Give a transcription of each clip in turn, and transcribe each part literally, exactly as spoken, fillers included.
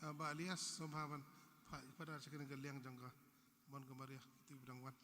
Ah, Bah Elias, sngewbha ban phah, phah da sha kane ka liang jong ka mon ka Maria, kito kiba dang wan.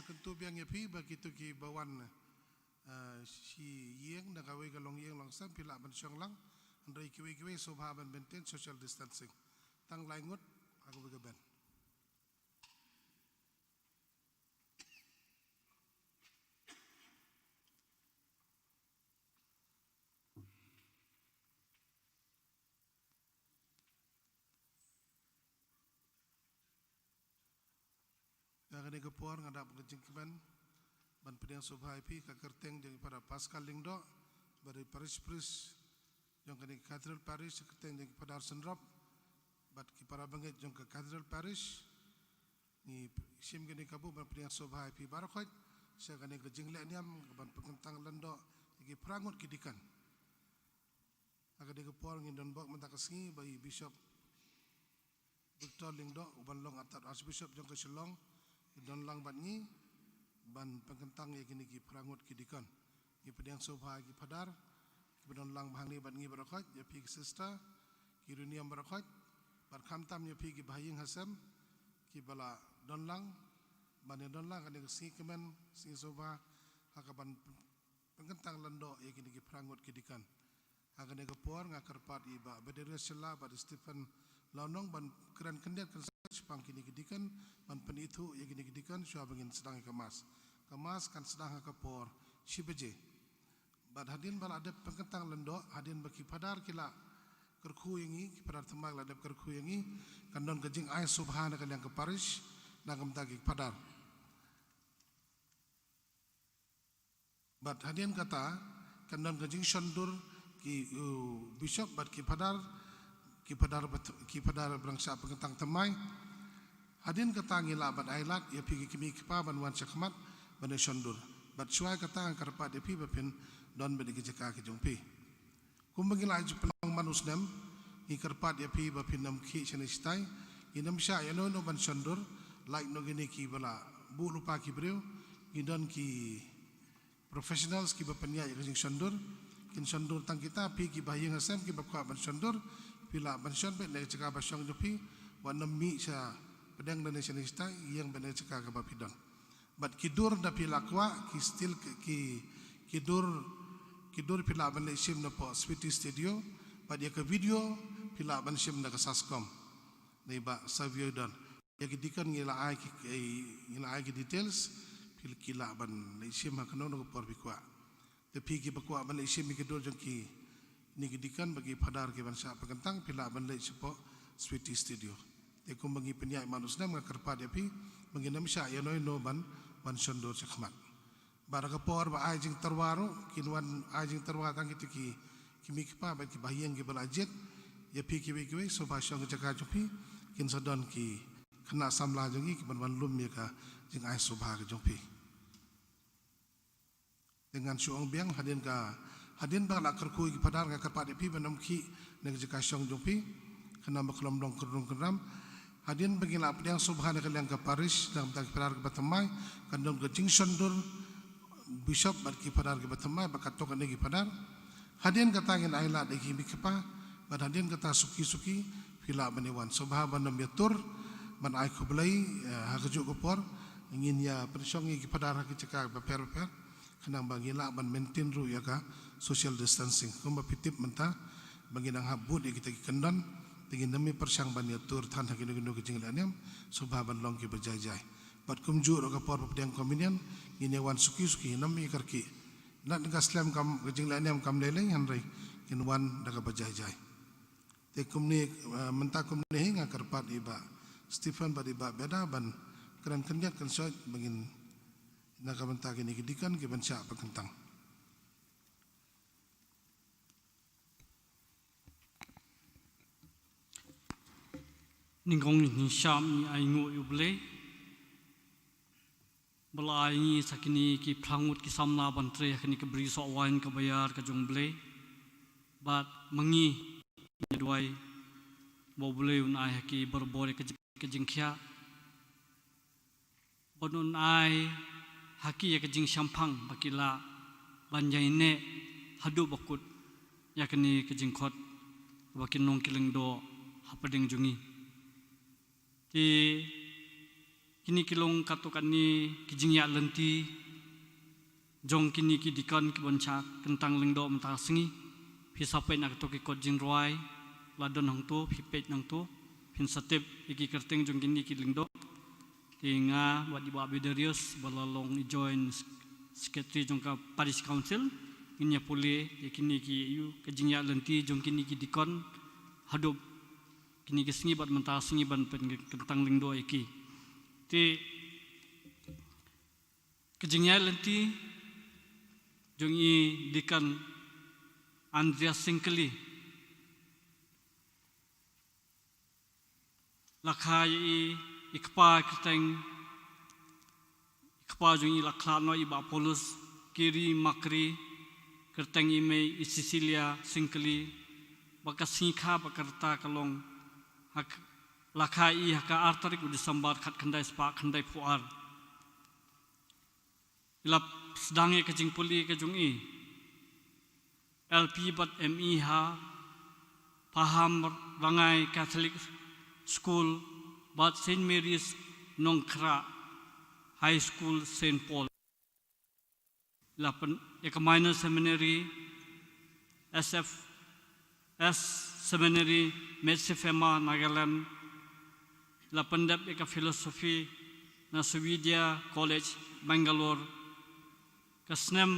Kyntu biang ïa phi ba kito kiba wan, eh, shi ïing na kawei ka longïing longsem phi lah ban shong lang. Hynrei kiwei kiwei sngewbha ban maintain social distancing. Tang lai ngut ha kawei ka bench. Ha kane ka por nga dap ka jingkmen ban pdiang sngewbha ïa phi ka kyrteng jong i Phadar Pascal Lyngdoh, bad i Parish Priest jong kane ka Cathedral Parish, ka kyrteng jong i Phadar Synrop bad ki para bangeit jong ka Cathedral Parish. Ngi shim kane ka buh ban pdiang sngewbha ïa phi baroh khoit sha kane ka jingleh niam ban pynkyntang lyngdoh ïa ki phra ngut ki deacon. Ha kane ka por ngin don bok mynta ka sngi ba i Bishop Victor Lyngdoh, uban long artat Archbishop jong ka Shillong, u don lang bad ngi ban pynkyntang ïa kine ki phra ngut ki deacon. Ngi pdiang sngewbha ïa ki Phadar kiba don lang bad hangne bad ngi baroh khoit, ïa phi ki sister, ki riewniam baroh khoit, bad khamtam ïa phi ki bahaïing hasem kiba la don lang ban ïa don lang kane ka sngi kmen, sngi sngewbha, ha kaban pynkyntang lyngdoh ïa kine ki phra ngut ki deacon. Ha kane ka por nga kyrpad ïa i Bah Bedarius Shylla bad i Stephen Lawnong ban kren khyndiat kynsan shaphang kine ki deacon, ban pynithuh ïa kine ki deacon shuwa ba ngin sdang ïa ka mass. Ka mass kan sdang ha ka por shi baje. Bad hadien ba la dep pynkyntang lyngdoh, hadien ba ki Phadar ki la kyrkhu ïa ngi, ki Phadar thymmai la dep kyrkhu ïa ngi, kan don ka jingai sngewbha na ka liang ka parish na ka bynta ki Phadar. Bad hadien kata kan don ka jingshondur ki, uh, Bishop bad ki Phadar, ki Phadar ba th-, ki Phadar ba dang shah pynkyntang thymmai. Hadien kata ngi lah ban ailad ïa phi ki kmie ki kpa ban wan sha khmat ban ïa shondur. Bad shuwa kata nga kyrpad ïa phi ba phin don beit ha ki jaka ki jong phi. Kumba ngi la ju pynlong man u snem, ngi kyrpad ïa phi ba phin ym khih shane shatai, ngin ym shah ïa no no ban shondur, lait noh kine kiba la buh lypa ki briew, ngi don ki professionals kiba pynïaid ïa ka jingshondur, kin shondur tang kita, phi kiba ïing hasem kiba kwah ban shondur, phi lah ban shon beit na ka jaka ba shong jong phi, wat nym mih sha pdeng lane shane shatai, ïeng beit na ka jaka kaba phi don. Bad ki dur da phi la kwah, ki still ki, ki, ki dur, ki dur phi lah ban leit shim na poh Sweety Studio, bad ïa ka video phi lah ban shim na ka Sascom. Na i Bah Savio don. Ïa ki deacon ngi la ai ki, ki, ngi la ai ki details, phi ki lah ban leit shim ha kano kano ka por phi kwah. Te phi kiba kwah ban leit shim ïa ki dur jong kine ki deacon bad ki Phadar kiban shah pynkyntang, phi lah ban leit shapoh Sweety Studio. Te kumba ngi pynïaid man u snem nga kyrpad ïa phi ba ngin ym shah ïa no ïa no ban, ban shondur sha khmat. Bad ha ka por ba ai jingtyrwa ruh, kin wan ai jingtyrwa tang kito ki, ki kmie ki kpa bad kiba ïeng kiba la jied, ïa phi kiwei kiwei, sngewbha shong ha ka jaka jong phi, kin sa don ki khynnah samla jong ngi kiban wan lum ïa ka jingai sngewbha ka jong phi. Te ngan shu ong biang hadien ka, hadien ba la kyrkhu ïa ki Phadar nga kyrpad ïa phi ban ym khih na ka jaka shong jong phi. Khnang ba kan ym long kynrung kynram. Hadien ba ngi la pdiang sngewbha na ka liang ka parish, na ka bynta ki Phadar kiba thymmai, kan don ka jingshondur Bishop bad ki Phadar kiba thymmai, bad katto katne ki Phadar. Hadien kata ngin ailad ïa ki kmie ki kpa, bad hadien kata suki suki, phi lah ban ïa wan. Sngewbha ban ym ïa tur, ban ai khublei, eh, ha kajuh ka por, ngin ïa pynshong ïa ki Phadar ha ki jaka bapher bapher. Khnang ba ngi lah ban maintain ruh ïa ka social distancing. Kumba phi tip mynta, ba ngi dang hap bud ïa kita ki kyndon, te ngin ym ïa pyrshang ban ïa tur than ha kino kino ki jingleh niam, sngewbha ban long kiba jai jai. Bad kumjuh ruh ka por ba pdiang communion, ngin ïa wan suki suki, ym ïa kyrkieh. Lada ka slem kam, ka jingleh niam kam lei lei, hynrei ngin wan da kaba jai jai. Te kumne, eh, mynta kumne hi nga kyrpad ïa i Bah Stephen bad i Bah Beda ban kren khyndiat khynsoit ba ngin na ka bynta kine ki deacon kiban shah pynkyntang. Nyngkong ngi sham ngi ainguh ïa U Blei ba la ai ngi sa kine ki phra ngut ki samla ban trei ha kane ka bri soh waiñ kaba ïar ka jong U Blei. Bad ma ngi ngi duwai ba U Blei un ai ha ki barabor ïa ka jing, ka jingkhiah. Bad un ai ha ki ïa ka jingshemphang ba ki lah ban ïaineh haduh ba kut ïa kane ka jingkhot ba kin long ki lyngdoh hapdeng jong ngi. Te Kine ki long katto katne ki jingïaid lynti jong kine ki dikon ki ban shah kyntang lyngdoh mynta ka sngi. Phi sa peit na katto ki kot jingrwai, la don hangto, phi peit hangto, phin sa tip ïa ki kyrteng jong kine ki lyngdoh. Te nga bad i Bah Bedarius ba la long i Joint Secretary jong ka Parish Council, ngin ïa pule ïa kine ki, ïa ka jingïaid lynti jong kine ki dikon haduh kine ki sngi bad mynta ka sngi ban pynkyntang lyngdoh ïa ki. Te ka jingïaid lynti jong i Deacon Andreas Syngkali. La kha ïa i, i kpa kyrteng, i kpa jong i la khlad noh i Bah Paulus, Kiri Makri, kyrteng i mei i Cecilia Syngkali, bad ka sngi kha bad ka rta ka long, ha k-, la kha ïa i ha ka ar tarik u December khatkhyndai spah khyndaiphew ar. I la sdang ïa ka jingpule ka jong i L P bad M E ha Pahamrangai Catholic School bad Saint Mary's Nongkhrah High School, Saint Paul. I la pyn-, ïa ka minor seminary, S F S Seminary, Medziphema, Nagaland. I la pyndep ïa ka philosophy na Srividya College, Bangalore. Ka snem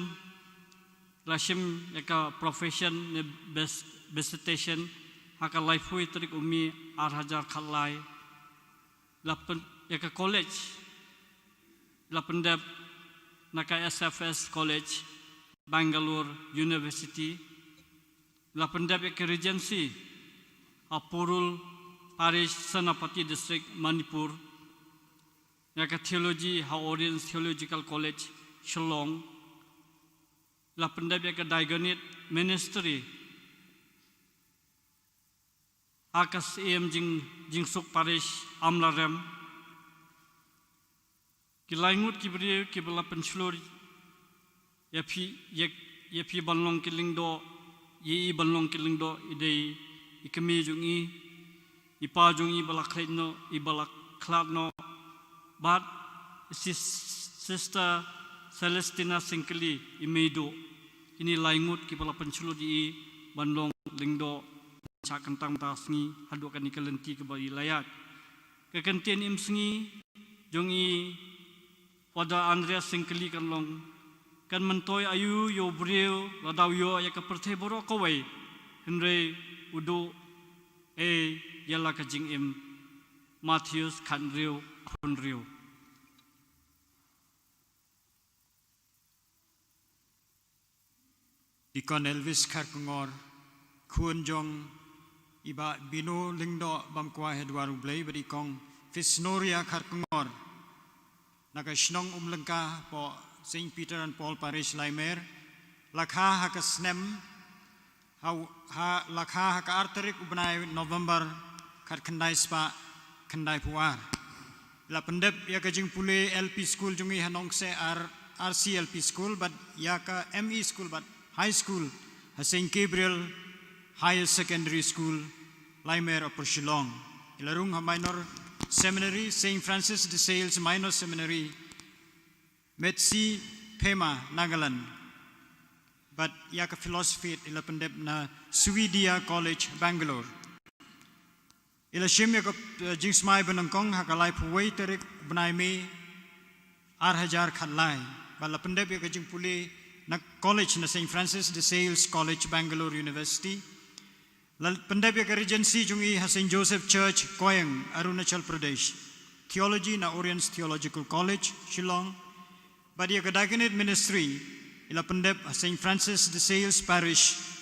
i la shim ïa ka profession ne bes-, besetation ha ka laiphew tarik u May ar hajar khatlai. I la pyn-, ïa ka college i la pyndep na ka S F S College, Bangalore University. I la pyndep ïa ka Regency ha Porul Parish, Senapati District, Manipur. Ïa ka Theology ha Oriental Theological College, Shillong. I la pyndep ïa ka Diaconate Ministry ha ka Syiem Jing-, Jingsuk Parish, Amlarem. Ki lai ngut ki briew kiba la pynshlur ïa phi, ïa, ïa phi ban long ki lyngdoh, ïa i ban long ki lyngdoh, i dei i kmie jong i, i pa jong i ba la khlad noh, i ba la khlad noh, bad Sis-, Sister Celestina Syngkali, i mei duh. Kine lai ngut kiba la pynshlur ïa i ban long lyngdoh, shah kyntang mynta ka sngi haduh kane ka lynti kaba i la ïaid. Ka kyntien im sngi jong i Father Andreas Syngkali kan long: Kan myntoi aïu ïa u briew lada u ïoh ïa ka pyrthei baroh kawei, hynrei u duh ei ïa la ka jingim? Mathaios khathynriew, hynriew. Deacon Elvis Kharkongor, khun jong i Bah Bino Lyngdoh Bamkwah Edward Ublei, bad i Kong Fisnoria Kharkongor, na ka shnong Umlyngka, hapoh Saint Peter and Paul Parish, Laimer, la kha ha ka snem, ha, ha, la kha ha ka ar tarik u bnai November, khatkhyndai spah khyndaiphew ar. La pyndep ïa ka jingpule L P school jong i ha Nongkseh R-, R C L P school, bad ïa ka M E school bad high school ha Saint Gabriel Higher Secondary School, Laimer, Upper Shillong. I la rung ha minor seminary, Saint Francis de Sales Minor Seminary, Medziphema, Nagaland. Bad ïa ka philosophy i la pyndep na Srividya College, Bangalore. I la shim ïa ka, eh, jingsmai banyngkong ha ka laiphew wei tarik bnai May, ar hajar khatlai. Bad la pyndep ïa ka jingpule na college, na Saint Francis de Sales College, Bangalore University. La pyndep ïa ka Regency jong i ha Saint Joseph Church, Koyang, Arunachal Pradesh. Theology na Oriental Theological College, Shillong. Bad ïa ka Diaconate Ministry i la pyndep ha Saint Francis de Sales Parish.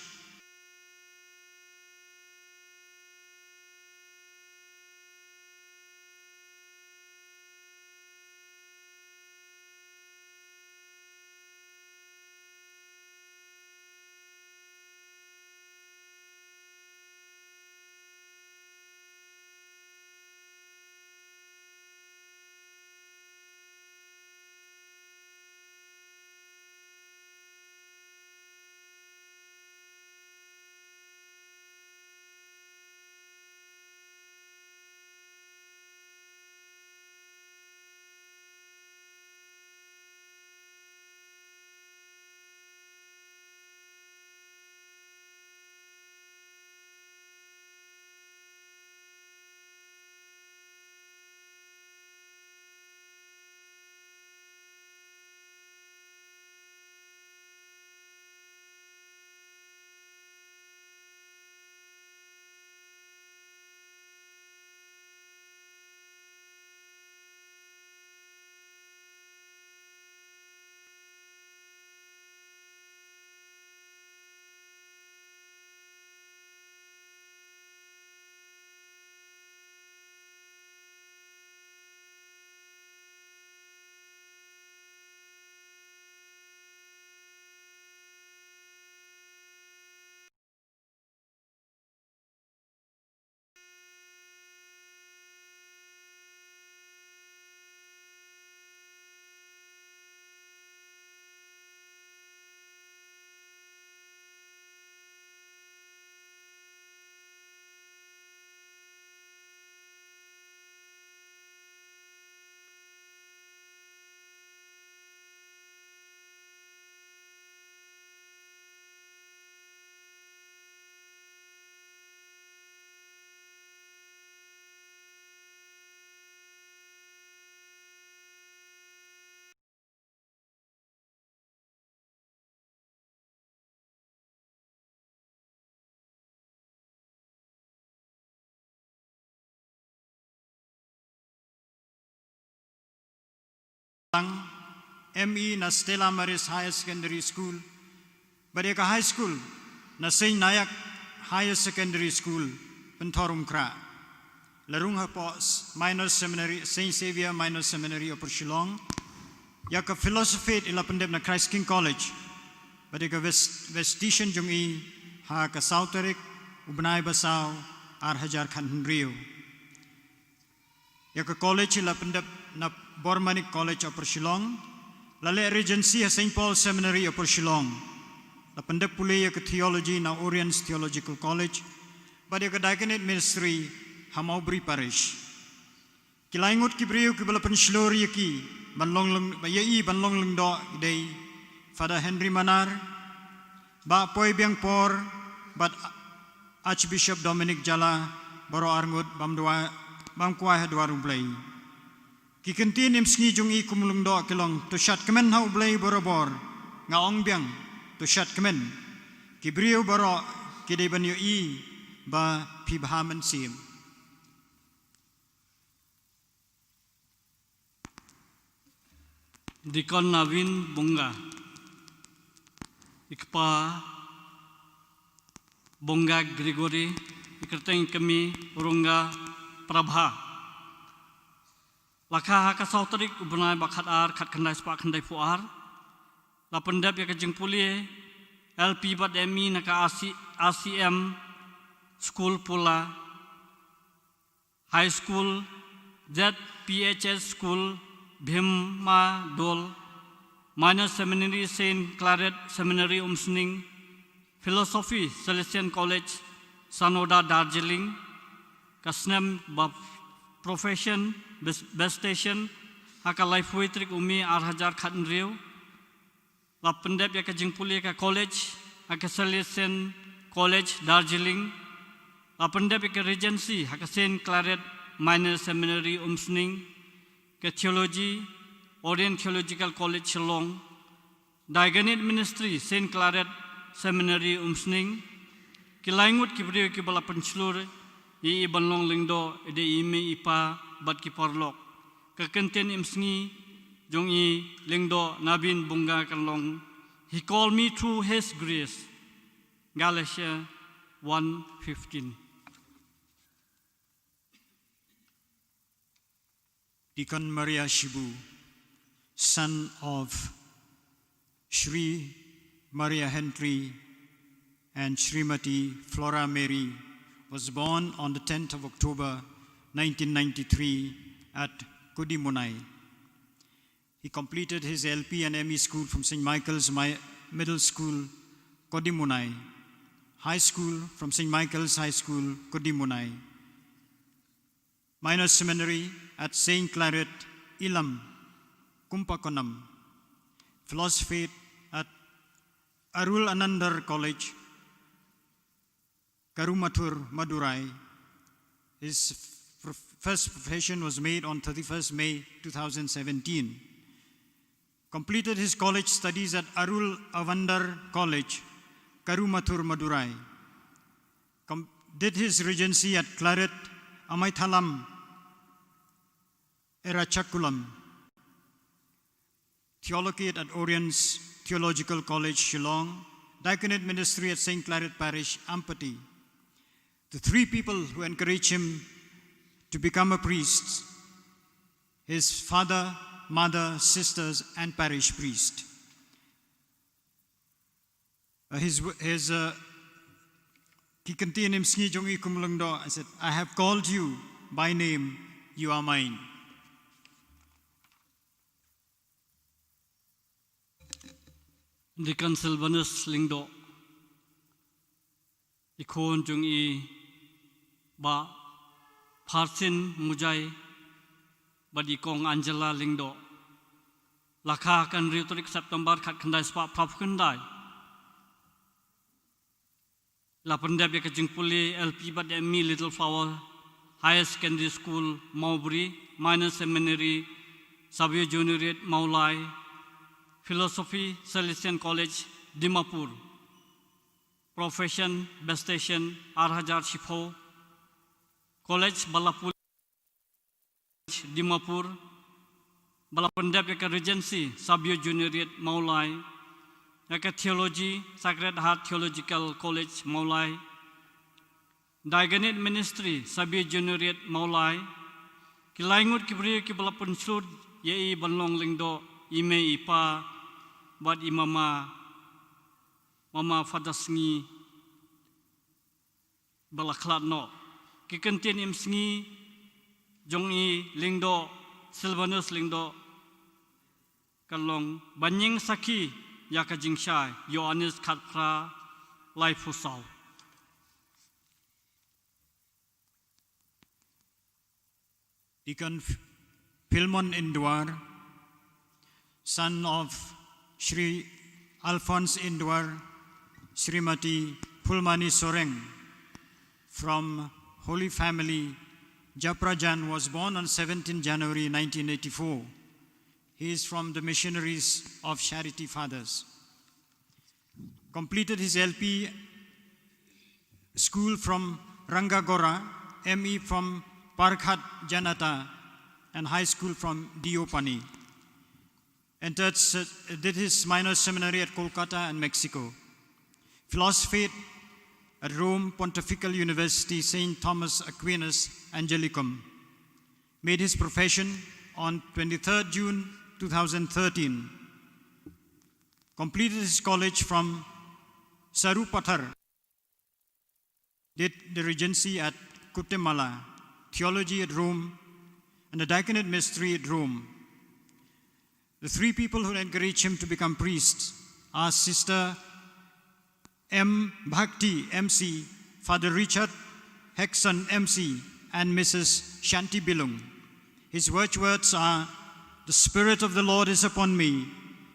M E na Stella Maris Higher Secondary School, bad ïa ka high school na Saint Nayak Higher Secondary School, Pynthorumkhrah. La rung hapoh s-, Minor Seminary, Saint Xavier Minor Seminary, Upper Shillong. Ïa ka Philosophy i la pyndep na Christ King College, bad ïa ka Ves-, Vestation jong i ha ka saw tarik u bnai ba saw, ar hajar khathynriew. Ïa ka college i la pyndep na Bormanik College, Upper Shillong. La leh Regency ha Saint Paul Seminary, Upper Shillong. La pyndep pule ïa ka theology na Oriens Theological College, bad ïa ka Diaconate Ministry ha Mawbri Parish. Ki lai ngut ki briew kiba la pynshlur ïa ki ban long lyng-, ba ïa i ban long lyngdoh ki dei Father Henry Manar, Bah Poi Biang Por, bad Archbishop Dominic Jala, baroh arngut bam dua, bam kwai ha dwar U Blei. Ki kyntien im sngi jong i kum lyngdoh ki long: To shad kmen ha U Blei barabor, nga ong biang, to shad kmen. Ki briew baroh ki dei ban ïohi ba phi bha mynsiem. Deacon Navin Bunga. I kpa Bunga Gregory, i kyrteng kmie Runga Prabha. La kha ha ka saw tarik u bnai ba khatar, khatkhyndai spah khyndaiphew ar. La pyndep ïa ka jingpule L P bad M E na ka R C, R C M School Pula, High School Z P H S School Bhima Dol, Minor Seminary Saint Claret Seminary Umsning, Philosophy Salesian College Sanoda Darjeeling, ka snem ba profession Bes-, Bestation ha ka laiphew tarik u May ar hajar khathynriew. La pyndep ïa ka jingpule ka college ha ka Salesian College Darjeeling. La pyndep ïa ka Regency ha ka Saint Claret Minor Seminary Umsning, ka Theology Orient Theological College Shillong, Diaconate Ministry Saint Claret Seminary Umsning. Ki lai ngut ki briew kiba la pynshlur ïa i ban long lyngdoh i dei i mei i pa bad ki paralok. Ka kyntien im sngi jong i lyngdoh Navin Bunga kan long: He called me through his grace. Galatians one fifteen. Deacon Maria Shibu, son of Shri Maria Henry and Shrimati Flora Mary, was born on the tenth of October nineteen ninety-three at Kudimunai. He completed his L P and M E school from Saint Michael's Mi-, Middle School, Kudimunai, high school from Saint Michael's High School, Kudimunai, Minor Seminary at Saint Claret Ilam, Kumbakonam, philosophy at Arul Anandar College, Karumathur, Madurai. His f-, first profession was made on thirty-first May two thousand seventeen. Completed his college studies at Arul Avandar College, Karumathur, Madurai. Com-, did his regency at Claret Amaithalam, Erachakulam. Theologate at Oriens Theological College, Shillong, Diaconate Ministry at Saint Claret Parish, Ampati. The three people who encouraged him to become a priest, his father, mother, sisters, and parish priest. Uh, his, his, uh, ki kyntien im sngi jong i kum lyngdoh, I said, "I have called you by name, you are mine." Deacon Silvanus Lyngdoh, i khun jong i Bah Pharsin Mujai bad i Kong Angela Lyngdoh. La kha ha ka hynriew tarik September khatkhyndai spah phraphew khyndai. La pyndep ïa ka jingpule L P bad M E Little Flower Higher Secondary School, Mawbri, Minor Seminary Xavier Juniorate, Mawlai, Philosophy Salesian College, Dimapur. Profession Bestation, ar hajar shiphew. College ba la pule Dimapur, ba la pyndep ïa ka Regency Savio Juniorate Mawlai, ïa ka Theology Sacred Heart Theological College Mawlai, Diaconate Ministry Savio Juniorate Mawlai, ki lai ngut ki briew kiba la pynshlur ïa i ban long lyngdoh i mei i pa bad i mama, mama Father Sngi ba la khlad noh. Ki kyntien im sngi jong i Lyngdoh Silvanus Lyngdoh ka long ban ïeng sakhi ïa ka jingshai, Ïoannis khatphra, laiphew saw. Deacon Ph-, Philmon Indwar, son of Shri Alphonse Indwar, Srimati Phulmani Soreng, from Holy Family, Japrajan, was born on seventeenth January nineteen eighty-four. He is from the Missionaries of Charity Fathers. Completed his L P school from Rangagora, M E from Parkhat Janata, and high school from D O Pani. Entered se-, did his minor seminary at Kolkata and Mexico. Philosophied at Rome Pontifical University Saint Thomas Aquinas Angelicum. Made his profession on twenty-third June two thousand thirteen. Completed his college from Sarupathar. Did the regency at Kuttemala, theology at Rome, and the diaconate mystery at Rome. The three people who encouraged him to become priest are Sister M Bhakti M C, Father Richard Hexon M C, and Missus Shanti Bilung. His watchwords are, "The Spirit of the Lord is upon me,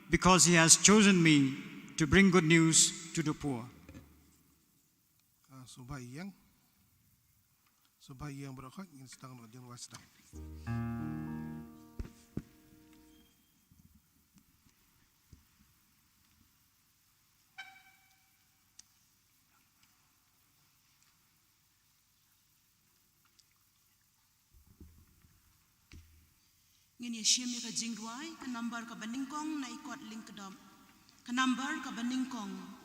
because he has chosen me to bring good news to the poor." Ah, sngewbha ïeng. Sngewbha ïeng baroh khoit, ngin sdang noh jingduwai sdang. Ngin ïa shim ïa ka jingduwai, ka nambar kaba nyngkong na i kot lyngkdop. Ka nambar kaba nyngkong.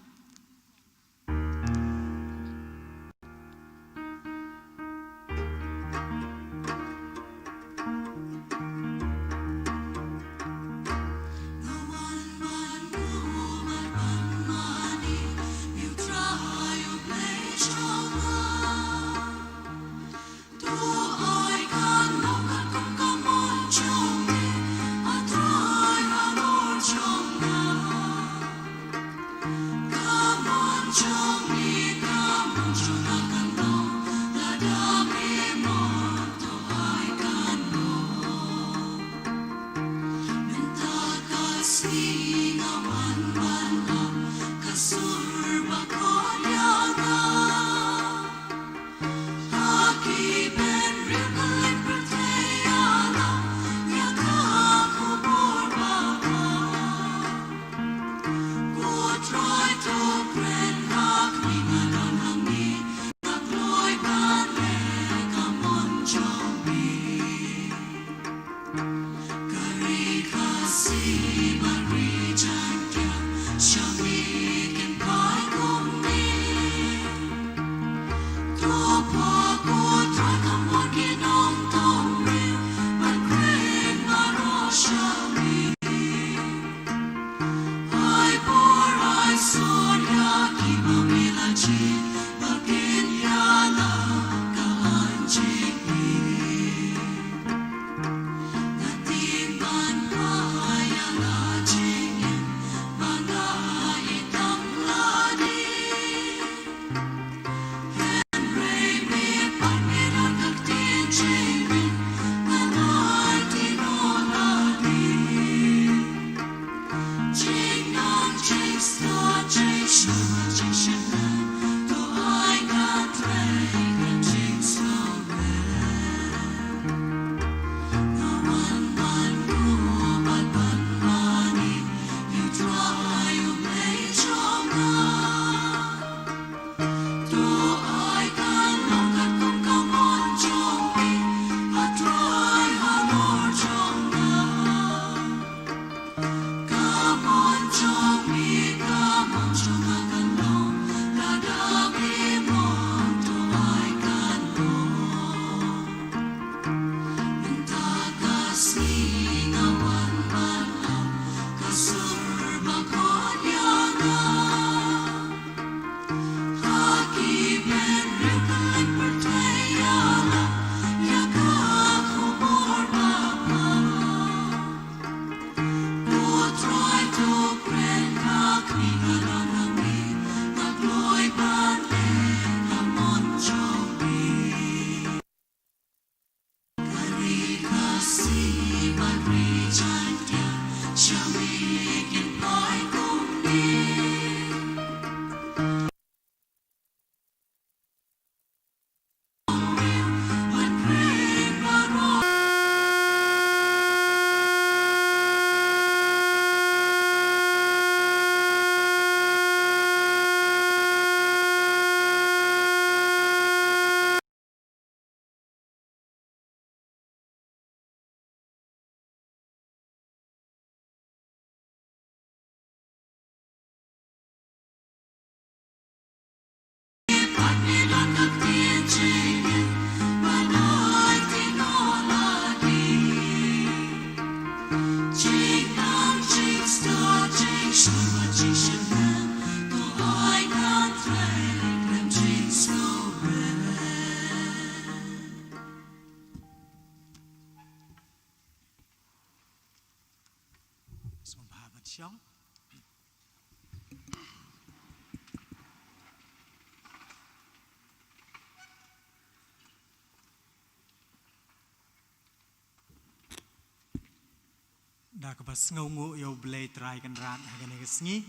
Da kaba sngewnguh ïa U Blei Trai Kynrad ha kane ka sngi,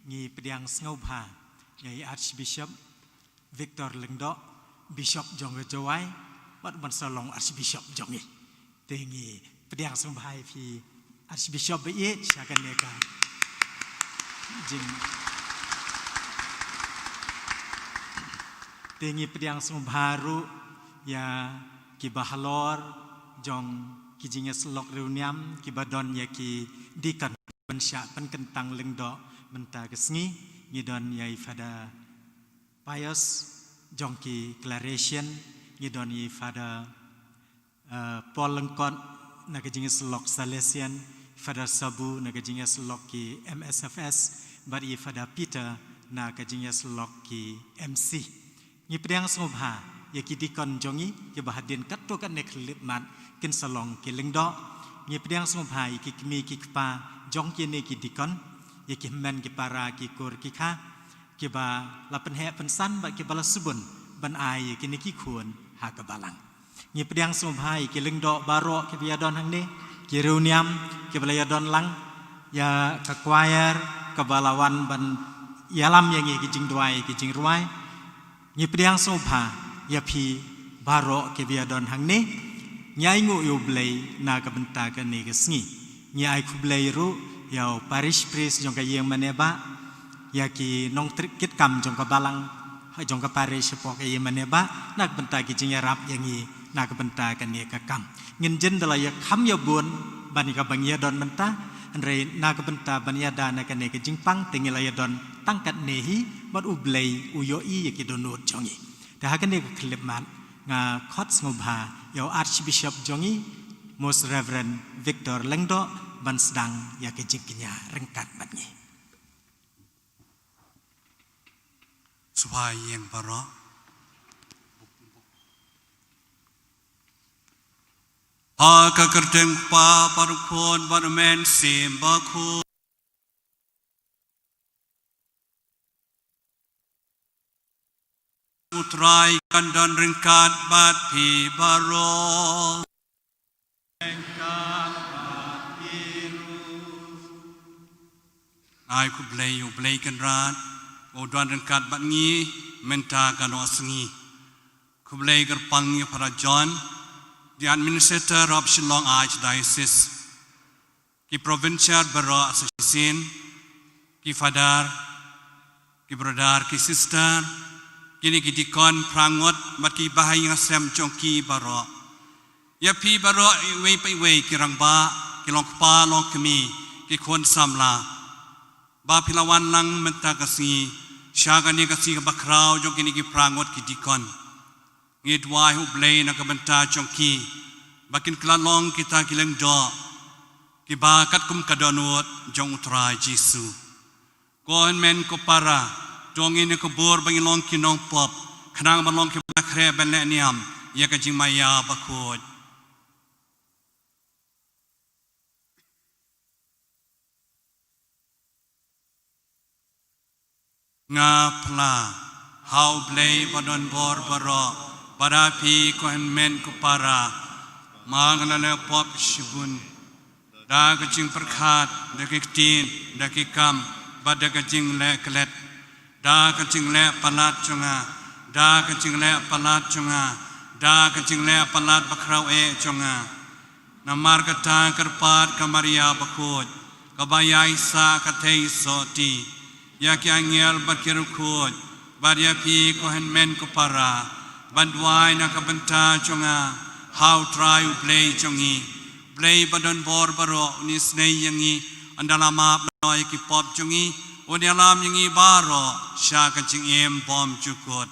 ngi pdiang sngewbha ïa i Archbishop Victor Lyngdoh, Bishop jong ka Jowai, bad ban sa long Archbishop jong ngi. Te ngi pdiang sngewbha ïa phi Archbishop ba ïeit sha kane ka jing. Te ngi pdiang sngewbha ruh ïa kiba halor jong ki jingïasyllok riewniam kiba don ïa ki deacon ban shah pynkyntang lyngdoh mynta ka sngi. Ngi don ïa i Father Pius jong ki Claretian, ngi don ïa i Father uh, Paul Lyngkot na ka jingïasyllok Salesian, Father Sabu na ka jingïasyllok ki M S F S, bad i Father Peter na ka jingïasyllok ki M C. Ngi pdiang sngewbha ïa ki deacon jong ngi kiba hadien katto katne khyllipmat kin sa long ki lyngdoh. Ngi pdiang sngewbha ïa ki kmie ki kpa jong kine ki deacon, ïa ki hynmen ki para ki kur ki kha, kiba la pynheh pynsan bad kiba la sbun ban ai ïa kine ki khun ha ka balang. Ngi pdiang sngewbha ïa ki lyngdoh baroh kiba ïadon hangne, ki riewniam kiba la ïadon lang, ïa ka choir kaba la wan ban ïalam ïa ngi ki jingduwai ki jingrwai. Ngi pdiang sngewbha ïa phi baroh kiba ïadon hangne. Ngi ainguh ïa U Blei na ka bynta kane ka sngi. Ngi ai khublei ruh ïa u parish priest jong ka ïing mane ba, ïa ki nongtrei kit kam jong ka balang, jong ka parish hapoh ka ïing mane ba, na ka bynta ki jingïarap ïa ngi na ka bynta kane ka kam. Ngin jin da la ïa kham ïa bun ban ïa kaba ngi ïadon mynta, hynrei na ka bynta ban ïada na kane ka jingpang te ngi la ïadon tang katne hi, bad U Blei u ïohi ïa ki dohnud jong ngi. Te ha kane ka khyllipmat nga khot sngewbha ïa u Archbishop jong ngi, Most Reverend Victor Lyngdoh, ban sdang ïa ka jingkñia ryngkat bad ngi. Sngewbha ïing baroh. Ha ka kyrteng U Kpa bad U Khun bad U Mynsiem Bakhuid. U Trai kan don ryngkat bad phi baroh. Ai khublei ïa U Blei Kynrad, u don ryngkat bad ngi mynta ka noh sngi. Khublei kyrpang ïa Father John, the administrator of Shillong Archdiocese. Ki provincial baroh sa shisien, ki father, ki brother, ki sister, kine ki deacon, phra ngut, bad ki bahaïing hasem jong ki baroh. Ïa phi baroh iwei pa iwei, ki rangbah, ki longkpa longkmie, ki khun samla ba phi la wan lang mynta ka sngi sha kane ka sngi kaba khraw jong kine ki phra ngut ki deacon. Ngi duwai ha U Blei na ka bynta jong ki ba kin kylla long kita ki lyngdoh kiba katkum ka dohnud jong U Trai Jisu. Ko hynmen ko para, to ngin ïa ka bor ba ngin long ki nongpop, khnang ban long kiba khreh ban leh niam ïa ka jingmaïa bakhuid. Nga phla ha U Blei ba don bor baroh, bad ha phi ko hynmen ko para, ma nga la leh pop shibun, da ka jingpyrkhat, da ki ktien, da ki kam, bad da ka jingleh klet, da ka jingleh palat jong nga, da ka jingleh palat jong nga, da ka jingleh palat bakhraw eh jong nga. Namar kata kyrpad ka Maria bakhuid, kaba ïaisah ka thei sotti, ïa ki angel bad ki riewkhuid, bad ïa phi ko hynmen ko para, ban duwai na ka bynta jong nga ha U Trai U Blei jong ngi. Blei ba don bor baroh un isynei ïa ngi, un da la map noh ïa ki pop jong ngi, un ïalam ïa ngi baroh sha ka jingim bymjukut.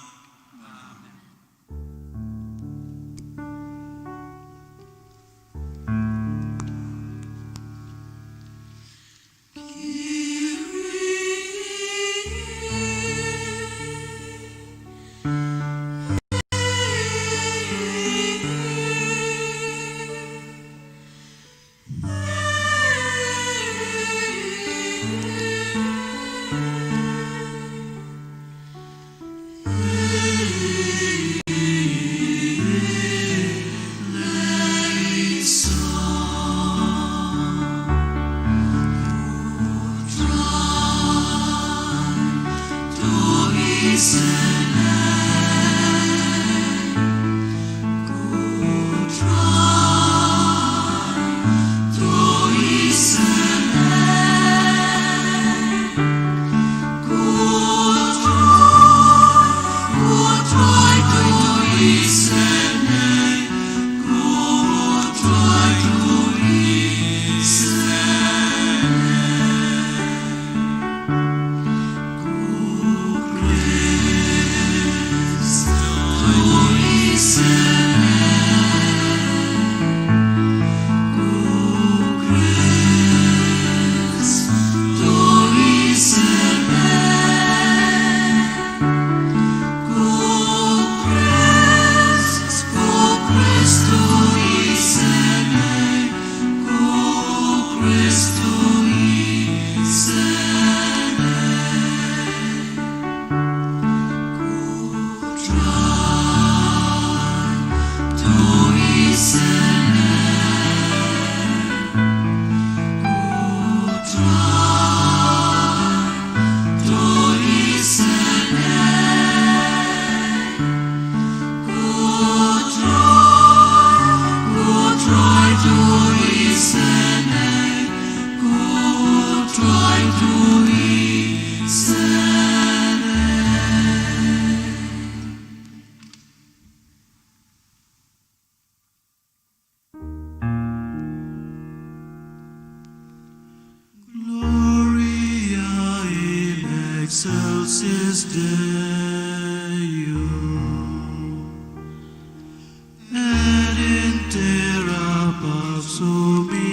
Gloria in excelsis Deo, et in terra pax hominibus.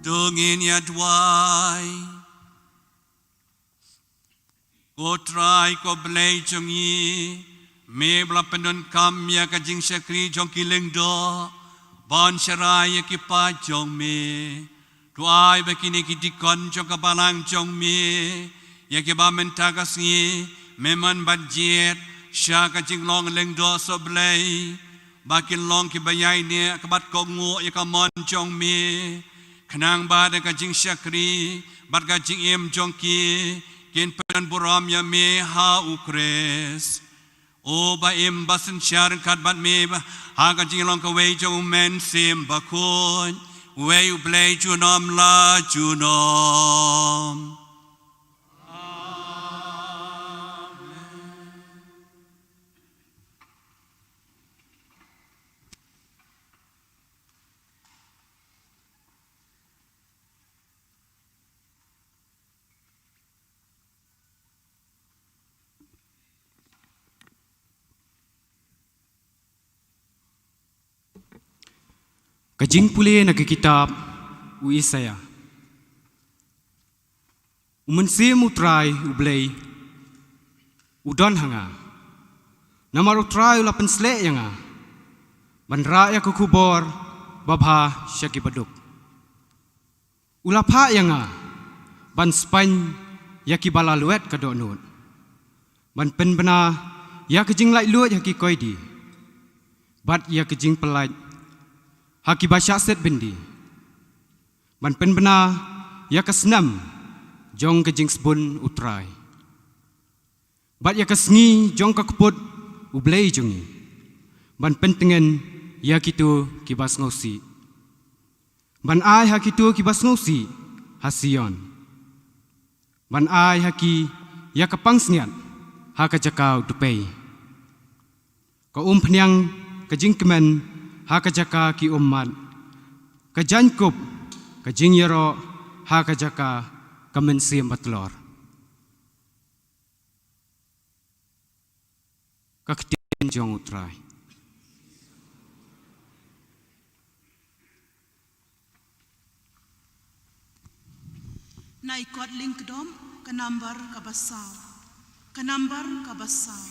To ngin ïa duwai. Ko Trai, ko Blei jong ngi, me ba la pyndonkam ïa ka jingshakri jong ki lyngdoh ban sharai ïa ki paid jong me. To ai ba kine ki dikon jong ka balang jong me, ïa kiba mynta ka sngi me mon ban jied sha ka jinglong lyngdoh sohblei, ba kin long kiba ïaineh ka bad kohnguh ïa ka mon jong me, khnang ba da ka jingshakri bad ka jingim jong ki kin pynburom ïa me ha U Khrist. Uba im bad synshar ryngkat bad me ha ka jinglong kawei jong U Mynsiem Bakhuid, uwei U Blei junom la junom. Ka jingpule na ka kitab u Isaïah. U Mynsiem U Trai U Blei u don ha nga, namar U Trai u la pynsleh ïa nga ban rah ïa ka khubor babha sha ki baduk. U la phah ïa nga ban spain ïa ki ba la lwet ka dohnud, ban pynbna ïa ka jinglaitluid ha ki koidi, bad ïa ka jingpyllait ha ki ba shah set byndi, ban pynbna ïa ka snem jong ka jingsbun U Trai, bad ïa ka sngi jong ka kput U Blei jong ngi, ban pyntngen ïa kito ki ba sngewsih, ban ai ha kito ki ba sngewsih ha Sion, ban ai ha ki ïa ka pansngiat ha ka jaka u dpei, ka umphniang ka jingkmen ha ka jaka ki ummat, ka jaiñkup ka jingïaroh ha ka jaka ka Mynsiem Batlor. Ka ktien jong U Trai. Naikot Lyngkdom, ka nambar kaba saw. Ka nambar kaba saw.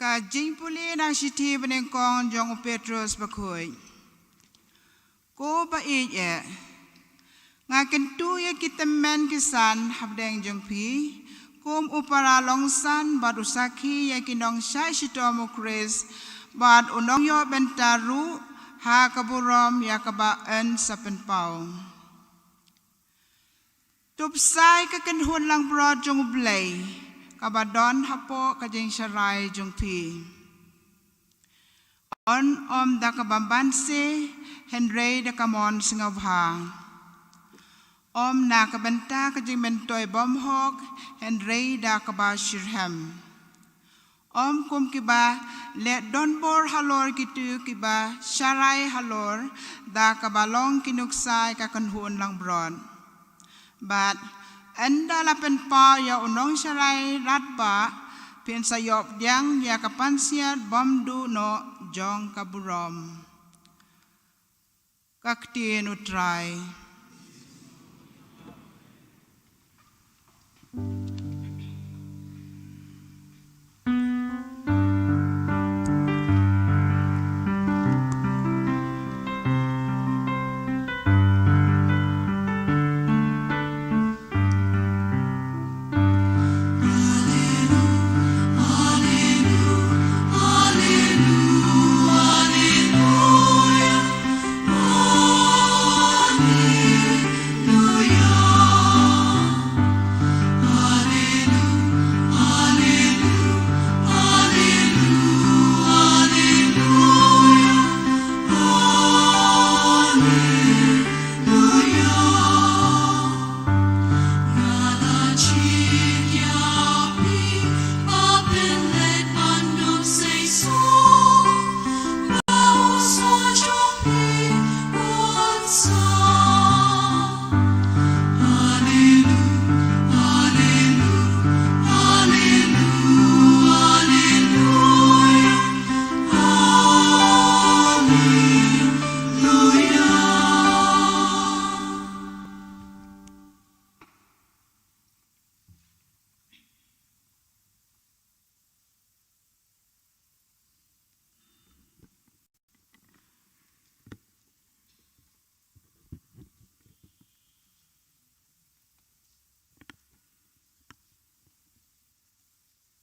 Ka jingpule na ka shithi banyngkong jong u Petros bakhuid. Ko ba ïeit eh, nga kyntu ïa ki tymmen ki san hapdeng jong phi, kum u para longsan bad u sakhi ïa ki nongshah shitom u Khrist, bad u nongïoh bynta ruh ha ka burom ïa kaba yn sa pynpaw. To bsai ka kynhun langbrot jong u Blei, kaba don hapoh ka jingsharai jong phi. Ym da kaba banse, hynrei da ka mon sngewbha. Ym na ka bynta ka jingmyntoi bymhok, hynrei da kaba shitrhem. Ym kum kiba leh donbor halor kito kiba sharai halor, da kaba long ki nuksa ïa ka kynhun langbrot. Bad ynda la pynpaw ïa u nongsharai radbah, phin sa ïoh pdiang ïa ka pansngiat bymduh noh jong ka burom. Ka ktien u Trai.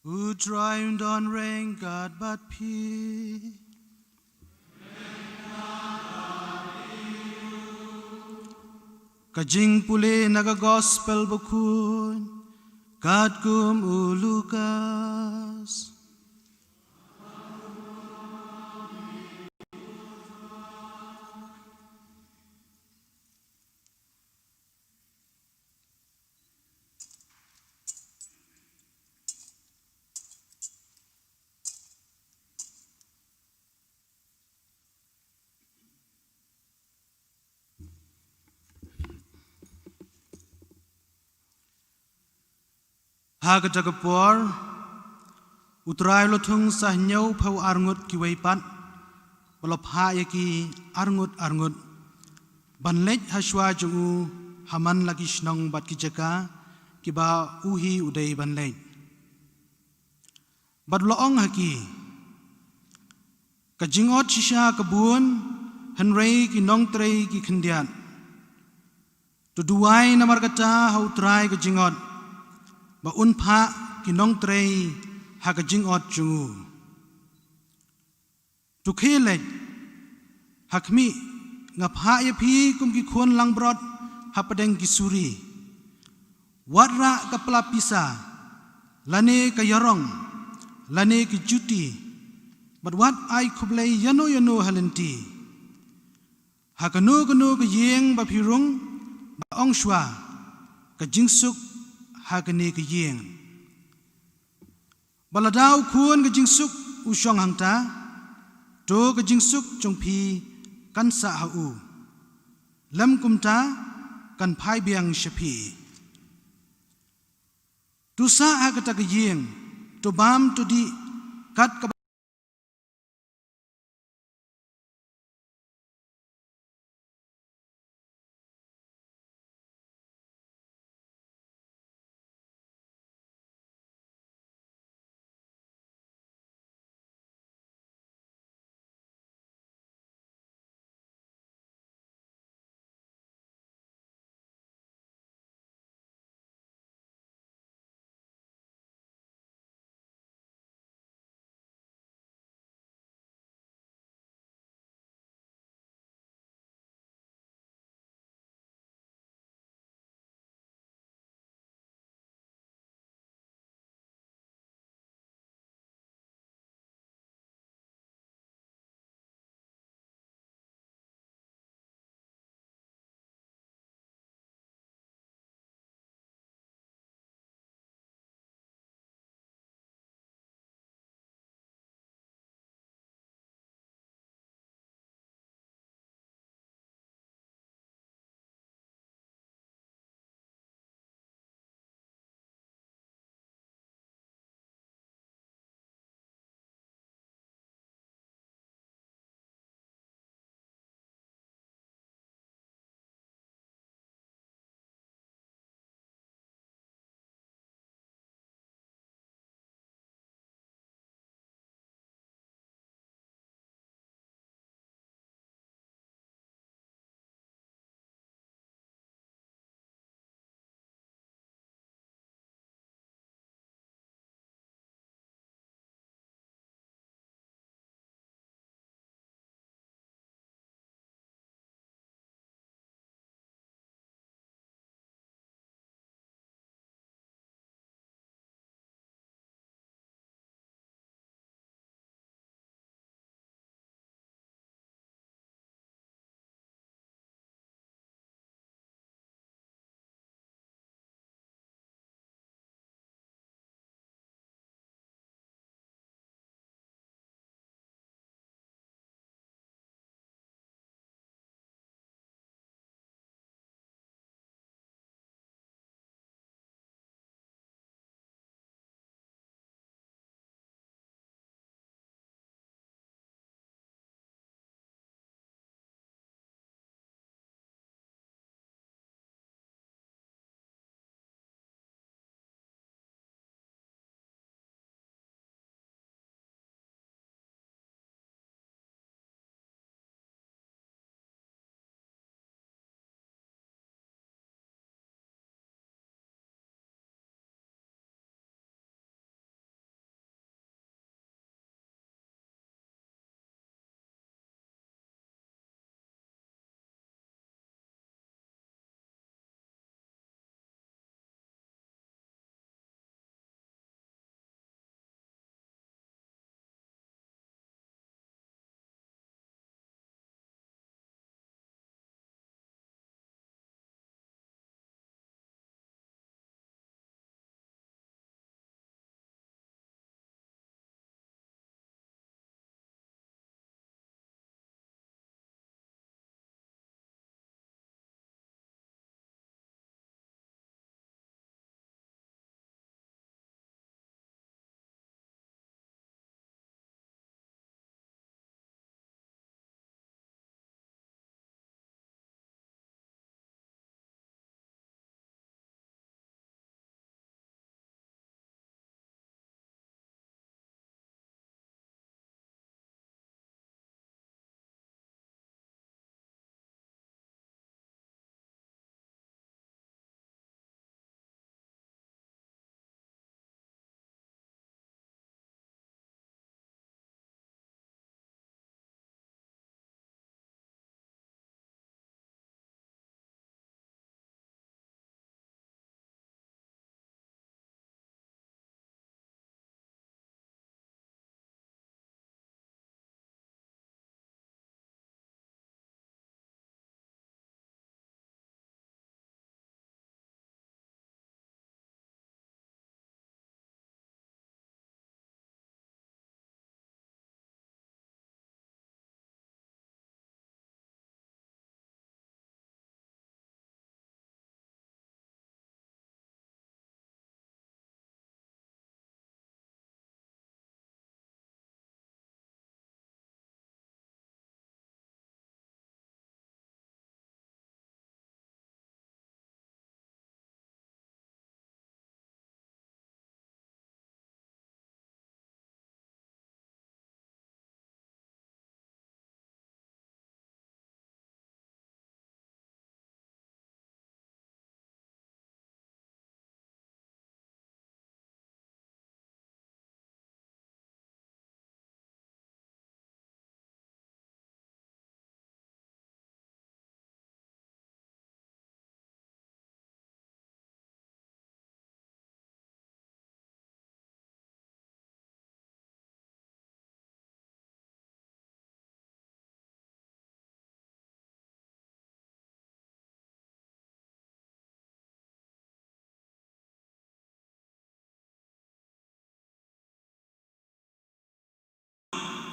U Trai un don ryngkat bad phi. Ka jingpule na ka Gospel Bakhuid katkum u Lukas. Ha kata ka por, u Trai u la thung sa hynñiewphew arngut kiwei pat, bad u la phah ïa ki arngut arngut ban leit ha shuwa jong u ha man la ki shnong bad ki jaka kiba u hi u dei ban leit. Bad u la ong ha ki, Ka jingot shisha ka bun, hynrei ki nongtrei ki khyndiat. To duwai namar kata ha U Trai ka jingot, ba un phah ki nongtrei ha ka jingot jong u. To khie leit, ha khmih, nga phah ïa phi kum ki khun langbrot hapdeng ki suri. Wat rah ka pla pisa, lane ka ïarong, lane ki juti, bad wat ai khublei ïano ïano ha lynti. Ha kano kano ka ïing ba phi rung, ba ong shuwa, ka jingsuk ha kane ka ïing. Ba lada u khun ka jingsuk u shong hangta, to ka jingsuk jong phi kan sah ha u. Lem kumta kan phai biang sha phi. To sah ha kata ka ïing, to bam to dih, kat kaba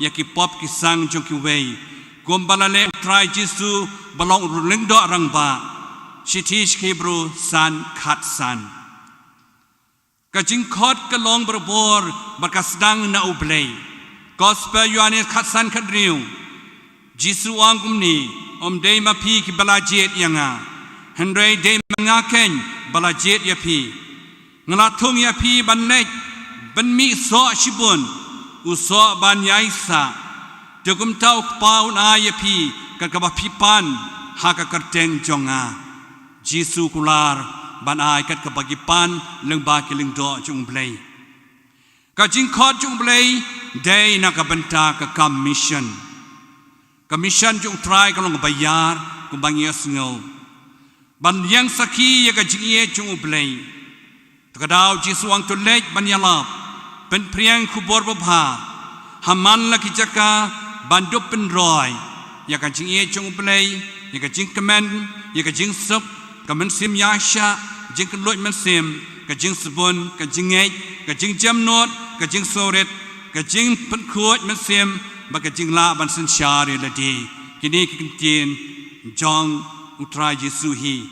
ïa ki pop ki sang jong kiwei, kumba la leh u Trai Jisu ba long u lyngdoh rangbah. Shithi sha ki Hebru san khatsan. Ka jingkhot ka long barabor bad ka sdang na U Blei. Gospel Ïoannis khatsan khathynriew. Jisu u ong kumne, ym dei ma phi kiba la jied ïa nga, hynrei dei ma nga keiñ ba la jied ïa phi. Nga la thung ïa phi ban leit ban mih soh shibun, u soh ban ïai sah. Te kumta u Kpa un ai ïa phi kat kaba phi pan ha ka kyrteng jong nga. Jisu u kular ban ai kat kaba ki pan lyngba ki lyngdoh jong U Blei. Ka jingkhot jong U Blei dei na ka bynta ka kam mission. Ka mission jong U Trai ka long kaba ïar kumba ngi ïohsngew, ban ïeng sakhi ïa ka jingïeit jong U Blei. Te ka daw Jisu u ong, to leit ban ïalap, pynphriang khubor babha ha man la ki jaka, ban dup pynroi ïa ka jingïeit jong U Blei, ïa ka jingkmen, ïa ka jingsuk, ka mynsiem ïaishah, jingkylluid mynsiem, ka jingsbun, ka jingngeit, ka jingjemnud, ka jingsngewrit, ka jingpynkhuid mynsiem, bad ka jinglah ban synshar ïa lade. Kine ki ktien jong U Trai Jisu hi.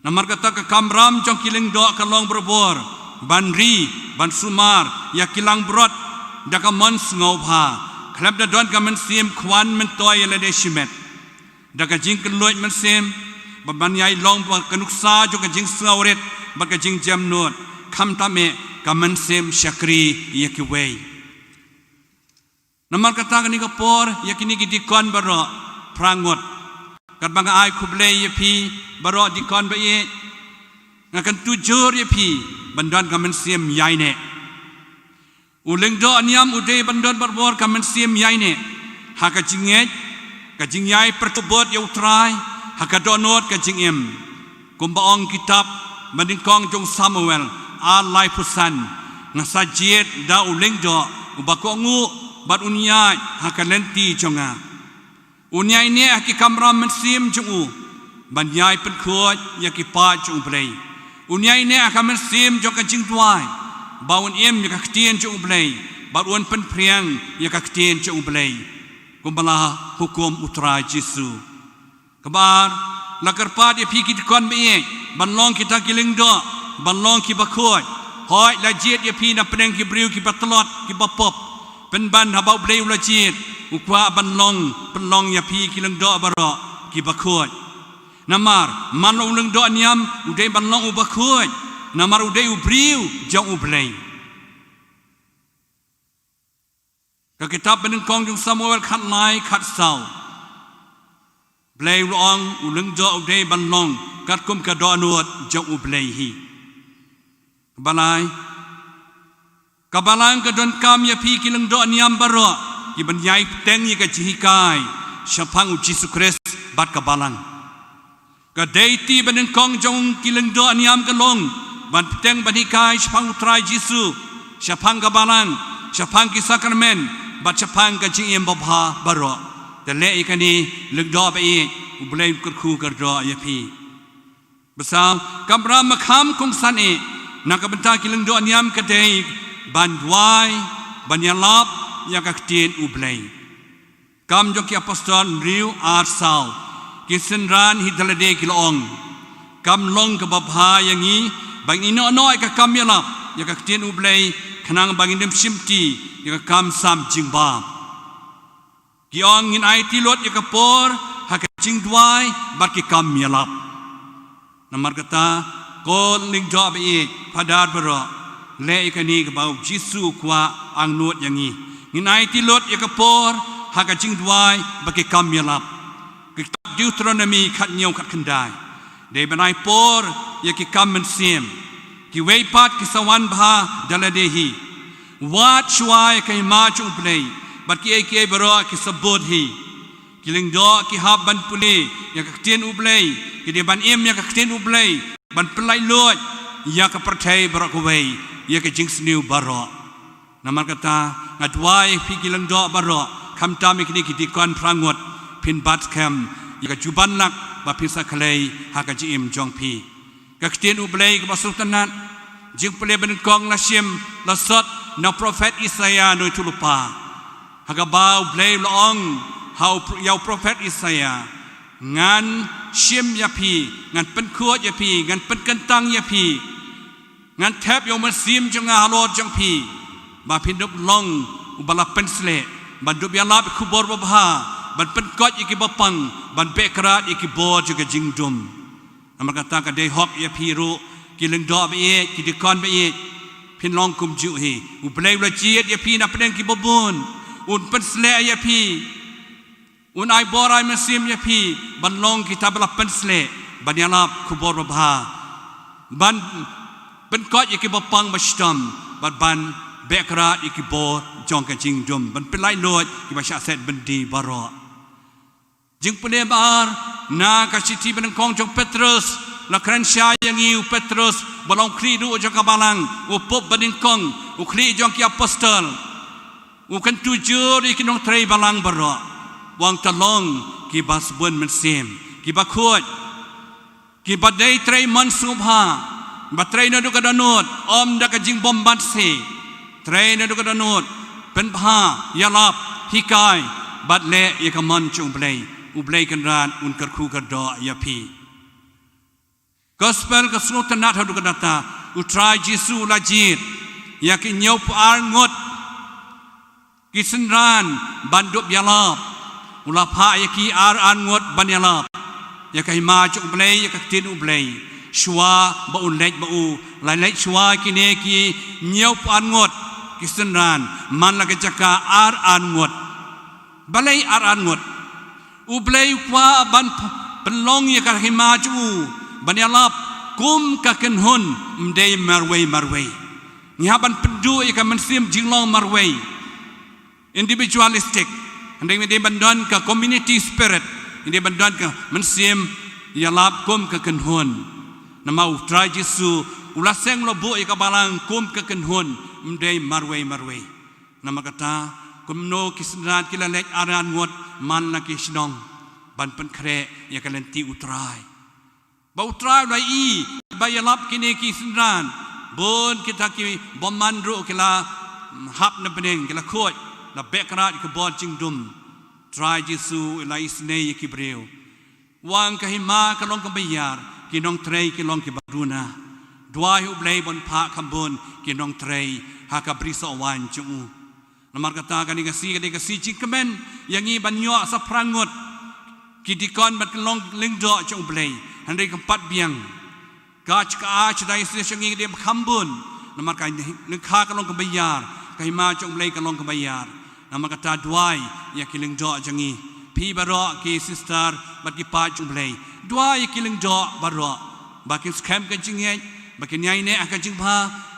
Namar kata ka kamram jong ki lyngdoh ka long barabor ban ri, ban sumar ïa ki langbrot da ka mon sngewbha, khlem da don ka mynsiem khwan myntoi ïa lade shimet. Da ka jingkylluid mynsiem, bad ban ïai long ba ka nuksa jong ka jingsngewrit bad ka jingjemnud, khamtam eh ka mynsiem shakri ïa kiwei. Namar kata kane ka por, ïa kine ki deacon baroh, phra ngut, katba nga ai khublei ïa phi baroh deacon ba ïeit, nga kyntu jur ïa phi ban don ka mynsiem ïaineh. U lyngdoh niam u dei ban don barabor ka mynsiem ïaineh ha ka jingngeit, ka jingïai pyrkhat ïa U Trai ha ka dohnud ka jingim. Kumba ong kitab banyngkong jong Samuel ar laiphew san, nga sa jied da u lyngdoh uba kohnguh bad un ïaid ha ka lynti jong nga. Un ïaineh ha ki kamram mynsiem jong u ban ïai pynkhuid ïa ki paid jong U Blei. Un ïaineh ha ka mynsiem jong ka jingduwai ba un im ïa ka ktien jong U Blei bad un pynphriang ïa ka ktien jong U Blei, kumba la hukum U Trai Jisu. Kaba ar, la kyrpad ïa phi ki deacon ba ïeit ban long kita ki lyngdoh, ban long kiba khuid. Hooid, la jied ïa phi na pdeng ki briew kiba tlot, kiba pop. Pynban haba U Blei u la jied, u kwah ban long, pynlong ïa phi ki lyngdoh baroh kiba khuid. Namar man la u lyngdoh niam u dei ban long uba khuid, namar u dei u briew jong U Blei. Ka kitab banyngkong jong Samuel khatlai khatsaw. Blei u la ong u lyngdoh u dei ban long katkum ka dohnud jong U Blei hi. Kaba lai, ka balang ka donkam ïa phi ki lyngdoh niam baroh ki ban ïai bteng ïa ka jinghikai shaphang U Jisu Khrist bad ka balang. Ka dei ti banyngkong jong ki lyngdoh niam ka long ban bteng ban hikai shaphang U Trai Jisu, shaphang ka balang, shaphang ki sakramen, bad shaphang ka jingim babha baroh. Te leh ïa kane lyngdoh ba ïeit, U Blei un kyrkhu kyrdoh ïa phi. Ba saw, kamram ba kham kongsan eh na ka bynta ki lyngdoh niam ka dei ban duwai, ban ïalap ïa ka ktien U Blei. Kam jong ki Apostol hynriew ar saw, ki synran hi da lade ki la ong, kam long kaba bha ïa ngi ba ngin ïehnoh ïa ka kam ïalap ïa ka ktien U Blei, khnang ba ngin ym shimti ïa ka kam sam jingbam. Ki ong, ngin aiti lut ïa ka por ha ka jingduwai bad ki kam ïalap. Namar kata, ko lyngdoh ba ïeit, phadar baroh, leh ïa kane kaba U Jisu u kwah, angnud ïa ngi. Ngin aiti lut ïa ka por ha ka jingduwai bad ki kam ïalap. Ka kitab Deuteronomi khathynñiew khatkhyndai. Dei ban ai por ïa ki kam mynsiem. Kiwei pat ki sa wan bha da lade hi. Wad shuwa ïa ka hima jong U Blei bad kiei kiei baroh ki sa bud hi. Ki lyngdoh ki hap ban pule ïa ka ktien U Blei, ki dei ban im ïa ka ktien U Blei, ban pynlait luid ïa ka pyrthei baroh kawei, ïa ka jingsniew baroh. Namar kata, nga duwai ïa phi ki lyngdoh baroh, khamtam ïa kine ki deacon phra ngut, phin bat skhem ïa ka jubanlak ba phin sa khlei ha ka jingim jong phi. Ka ktien U Blei kaba sngewtynnat, jingpule banyngkong la shim, la sot na u prophet Isaïah, nongïathuhlypa. Ha kaba U Blei u la ong ha u pro-, ïa u prophet Isaiah, ngan shim ïa phi, ngan pynkhuid ïa phi, ngan pynkyntang ïa phi, ngan thep ïa u mynsiem jong nga halor jong phi, ba phin dup long uba la pynsleh, ban dup ïalap ïa ka khubor babha, ban pynkoit ïa kiba pang, ban beh krad ïa ki bor jong ka jingdum. Namar kata ka dei hok ïa phi ruh, ki lyngdoh ba ïeit, ki dikon ba ïeit, phin long kumjuh hi. U Blei u la jied ïa phi na pdeng kiba bun, un pynsleh ïa phi, un ai bor ai mynsiem ïa phi, ban long kita ba la pynsleh, ban ïalap khubor babha, ban pynkoit ïa kiba pang ba shitom, ban, ban beh krad ïa ki bor jong ka jingdum, ban pynlait luid ïa kiba shah set byndi baroh. Jingpule ba ar, na ka shithi banyngkong jong u Petrus, la kren shai ïa ngi u Petrus, ba long u khlieh ruh jong ka balang, u pop banyngkong, u khlieh jong ki apostol, u kyntu jur ïa ki nongtrei balang baroh, u ong to long kiba sbun mynsiem, kiba khuid, kiba dei trei mon sngewbha, ba trei naduh ka dohnud, ym da ka jingbymbanse, trei naduh ka dohnud, pynbha, ïalap, hikai, bad leh ïa ka mon jong U Blei, U Blei Kynrad un kyrkhu kyrdoh ïa phi. Gospel ka sngewtynnad haduh katta, U Trai Jisu u la jied ïa ki hynñiewphew ar ngut ki synran ban dup ïalap. U la phah ïa ki ar ar ngut ban ïalap ïa ka hima jong U Blei, ïa ka ktien U Blei. Shuwa ba un leit bad u, la leit shuwa kine ki hynñiewphew ar ngut ki synran man la ka jaka ar ar ngut. Balei ar ar ngut? U Blei u kwah ban p-, pynlong ïa ka hima jong u ban ïalap kum ka kynhun, ym dei marwei marwei. Ngi hap ban pynduh ïa ka mynsiem jinglong marwei, individualistic. Hynrei ngi dei ban don ka community spirit, ngi dei ban don ka mynsiem ïalap kum ka kynhun. Namar U Trai Jisu u la seng, u la buh ïa ka balang kum ka kynhun, ym dei marwei marwei. Namar kata, kumno ki synran ki la leit ar ar ngut man la ki shnong ban pynkhreh ïa ka lynti U Trai. Ba U Trai u la ïohi ba ïalap kine ki synran, bun kita ki bymman ruh ki la, mm, hap na bneng, ki la khuid, la beh krad ïa ka bor jingdum. Trai Jisu u la isynei ïa ki briew. U ong ka hima ka long kaba ïar, ki nongtrei ki long kiba duna. Duwai ha U Blei ba un phah kham bun ki nongtrei ha ka brisoh waiñ jong u. Namar kata kane ka sngi ka dei ka sngi jingkmen ïa ngi ban ïoh sa phra ngut ki dikon bad ki nonglyngdoh jong U Blei. Hynrei kam pat biang, ka jaka archdiocese jong ngi ka dei ba kham bun. Namar ka lyngkha ka long kaba ïar, ka hima jong U Blei ka long kaba ïar. Namar kata duwai ïa ki lyngdoh jong ngi. Phi baroh ki sister bad ki paid jong U Blei, duwai ïa ki lyngdoh baroh, ba kin skhem ka jingngeit, ba kin ïaineh ha ka jingbha,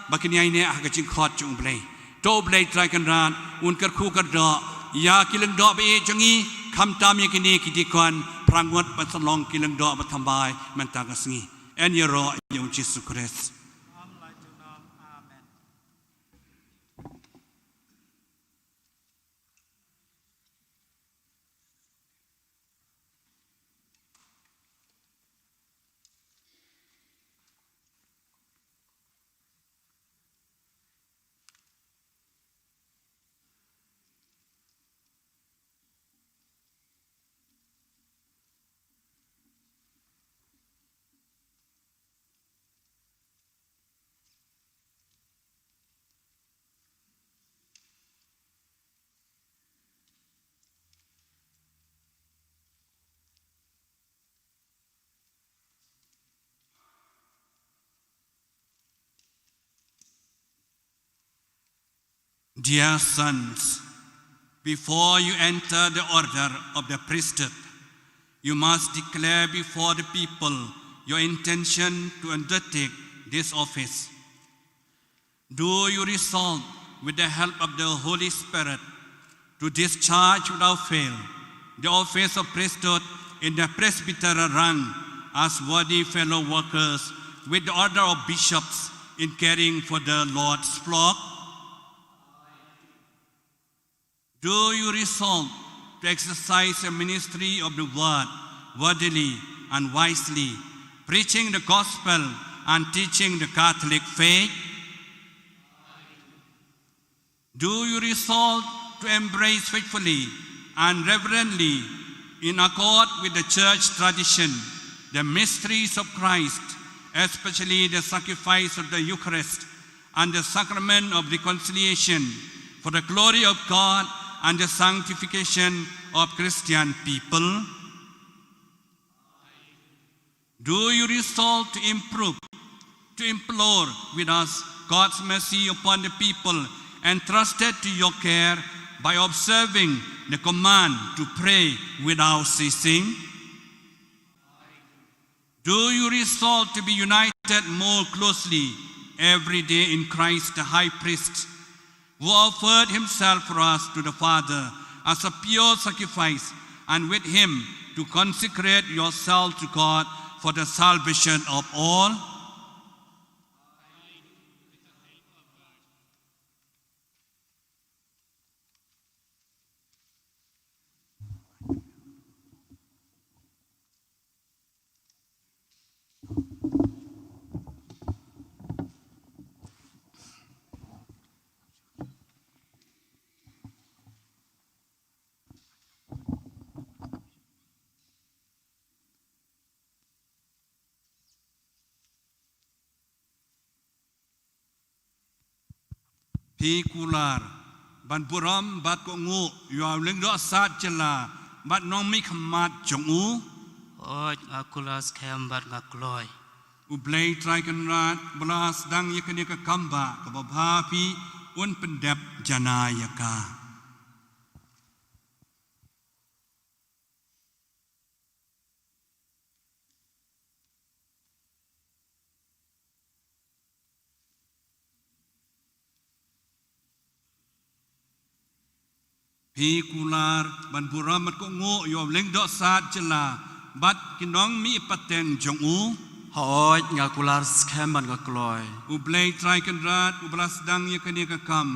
ba kin ïaineh ha ka jingkhot jong U Blei. To U Blei Trai Kynrad un kyrkhu kyrdoh ïa ki lyngdoh ba ïeit jong ngi, khamtam ïa kine ki dikon phra ngut ban sa long ki lyngdoh ba thymmai mynta ka sngi. Yn ïaroh ïa U Jisu Khrist. Dear sons, before you enter the order of the priesthood, you must declare before the people your intention to undertake this office. Do you resolve, with the help of the Holy Spirit, to discharge without fail the office of priesthood in the presbyteral rank as worthy fellow workers with the order of bishops in caring for the Lord's flock? Do you resolve to exercise a ministry of the word worthily and wisely, preaching the gospel and teaching the Catholic faith? Do you resolve to embrace faithfully and reverently, in accord with the church tradition, the mysteries of Christ, especially the sacrifice of the Eucharist and the sacrament of reconciliation, for the glory of God and the sanctification of Christian people? Do you resolve to improve, to implore with us God's mercy upon the people entrusted to your care by observing the command to pray without ceasing? Do you resolve to be united more closely every day in Christ the High Priest, who offered himself for us to the Father as a pure sacrifice, and with him to consecrate yourself to God for the salvation of all? Phi kular ban burom bad kohnguh ïa u lyngdoh sat jylla bad nongmihkhmat jong u. Hooid, nga kular skhem bad nga kloi. U Blei Trai Kynrad u ba la sdang ïa kane ka kam ba kaba bha ha phi un pyndep janai ïa ka. Phi kular ban burom bad kohnguh ïa u lyngdoh sat jylla bad ki nongmihpateng jong u. Hooid, nga kular skhem bad nga kloi. U Blei Trai Kynrad u ba la sdang ïa kane ka kam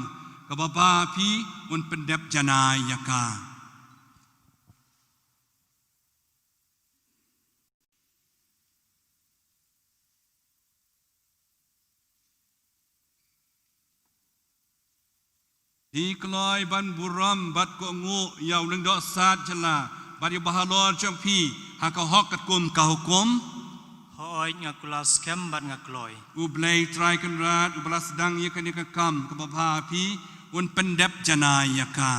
kaba bha ha phi un pyndep janai ïa ka. Phi kloi ban burom bad kohnguh ïa u lyngdoh sat jylla bad ïa u bahalor jong phi ha ka hok katkum ka hukum. Hooid, nga kular skhem bad nga kloi. U Blei Trai Kynrad u ba la sdang ïa kane ka kam kaba bha ha phi un pyndep janai ïa ka.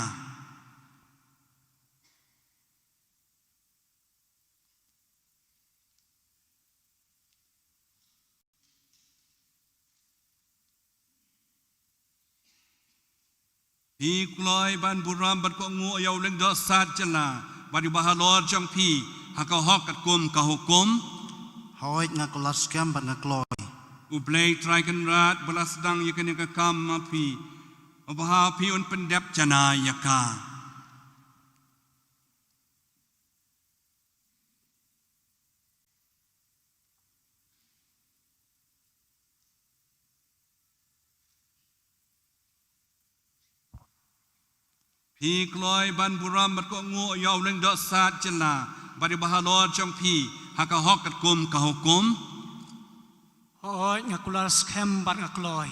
Phi kloi ban burom bad kohnguh ïa u lyngdoh sat jylla bad ïa u bahalor jong phi ha ka hok katkum ka hukum. Hooid, nga kular skhem bad nga kloi. U Blei Trai Kynrad ba la sdang ïa kane ka kam ha phi, u ba ha phi un pyndep janai ïa ka. Phi kloi ban burom bad kohnguh ïa u lyngdoh sat jylla bad ïa u bahalor jong phi ha ka hok katkum ka hukum. Hooid, nga kular skhem bad nga kloi.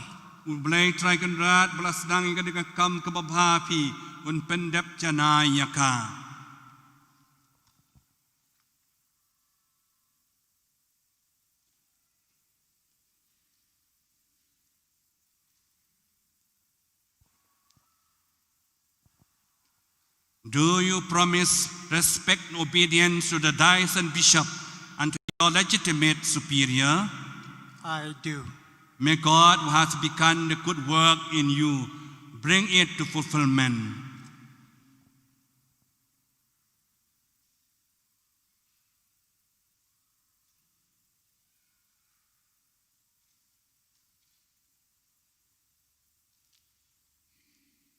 U Blei Trai Kynrad ba la sdang ïa kane ka kam kaba bha ha phi un pyndep janai ïa ka. Do you promise respect and obedience to the diocesan bishop and to your legitimate superior? I do. May God, who has begun the good work in you, bring it to fulfillment.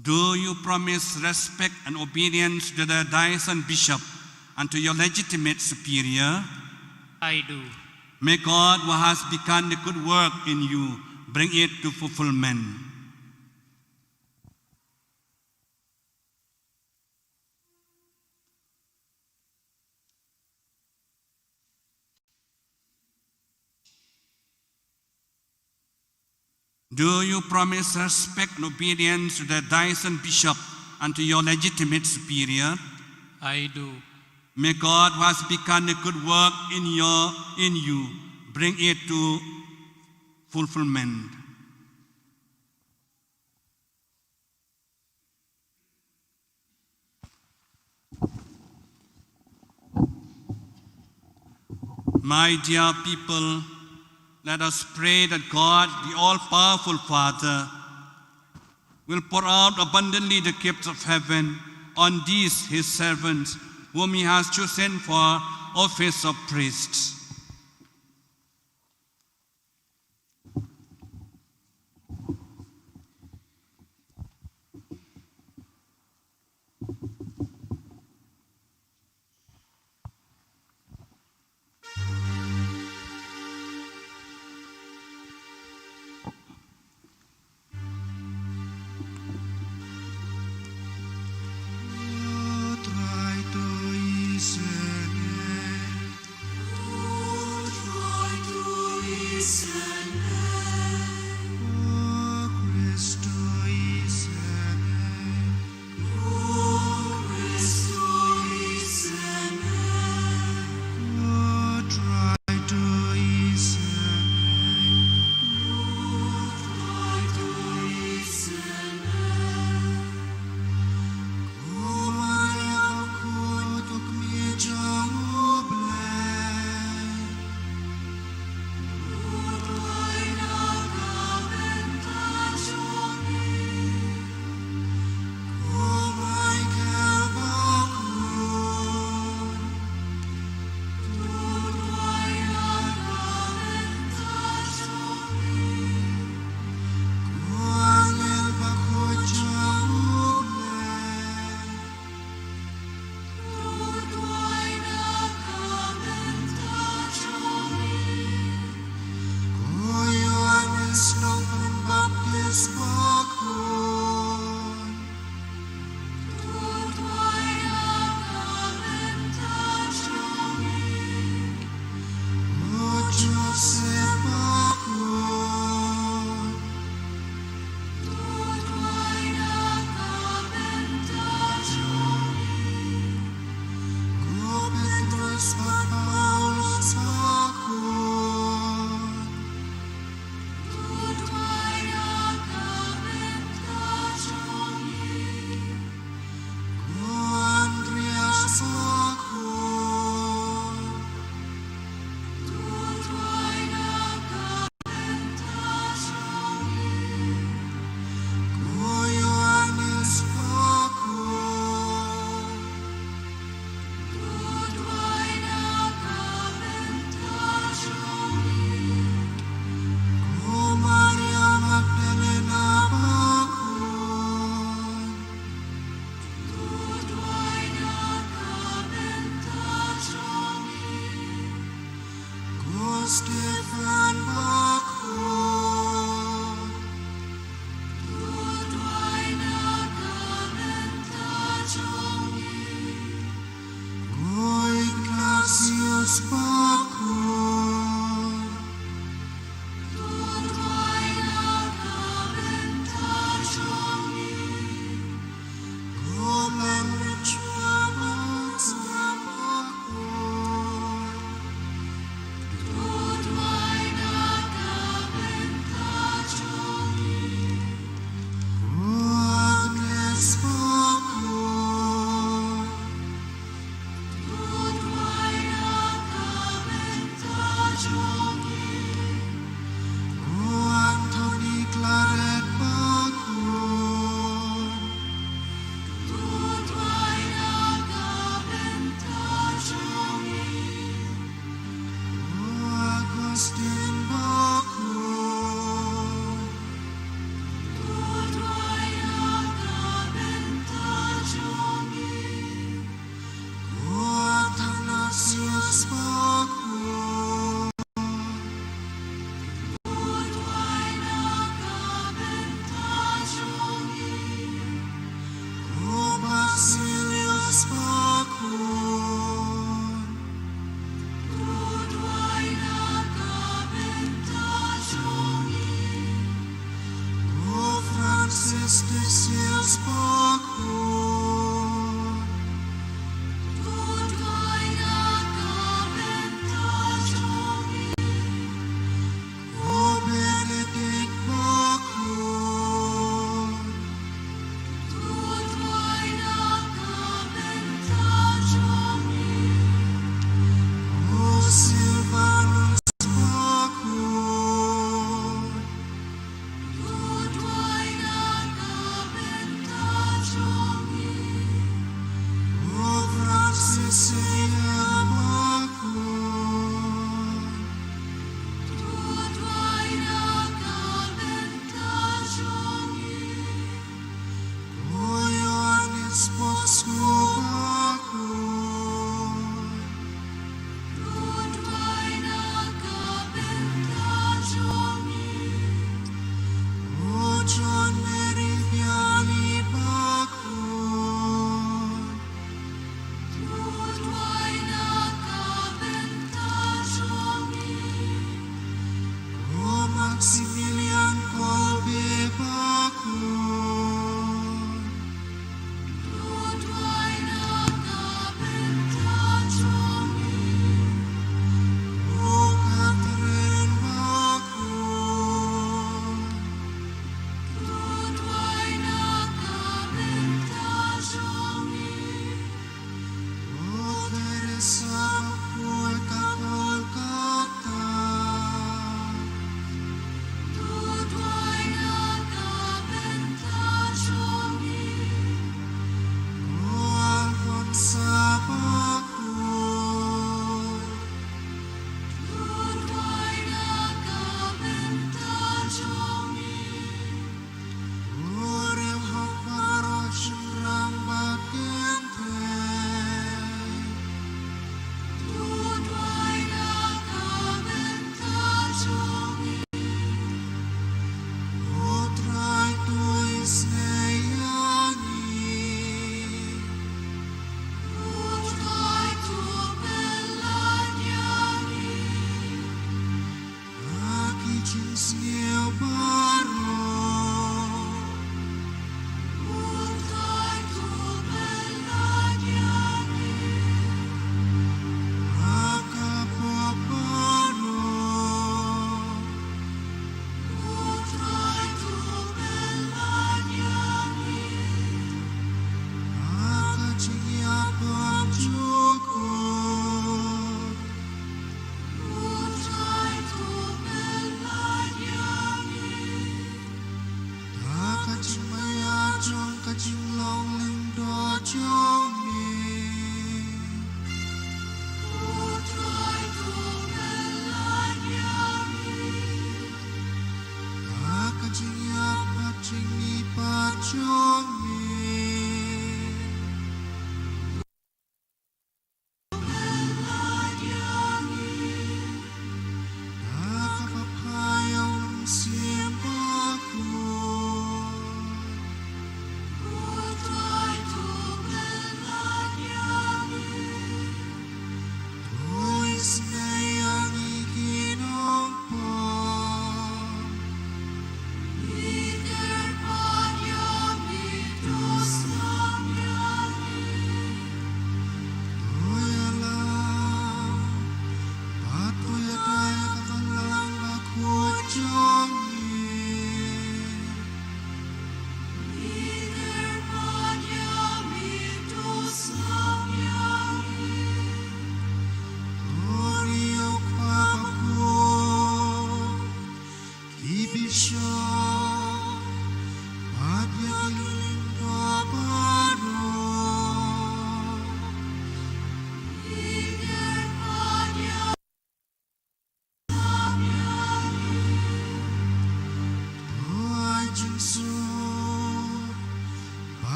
Do you promise respect and obedience to the diocesan bishop and to your legitimate superior? I do. May God, who has begun the good work in you, bring it to fulfillment. Do you promise respect and obedience to the diocesan bishop and to your legitimate superior. I do. May God, who has begun a good work in your, in you, bring it to fulfillment. My dear people, let us pray that God, the all-powerful Father, will pour out abundantly the gifts of heaven on these his servants, whom he has chosen for office of priests. Stephen Bakhuid. Ko Ignatius Bakhuid.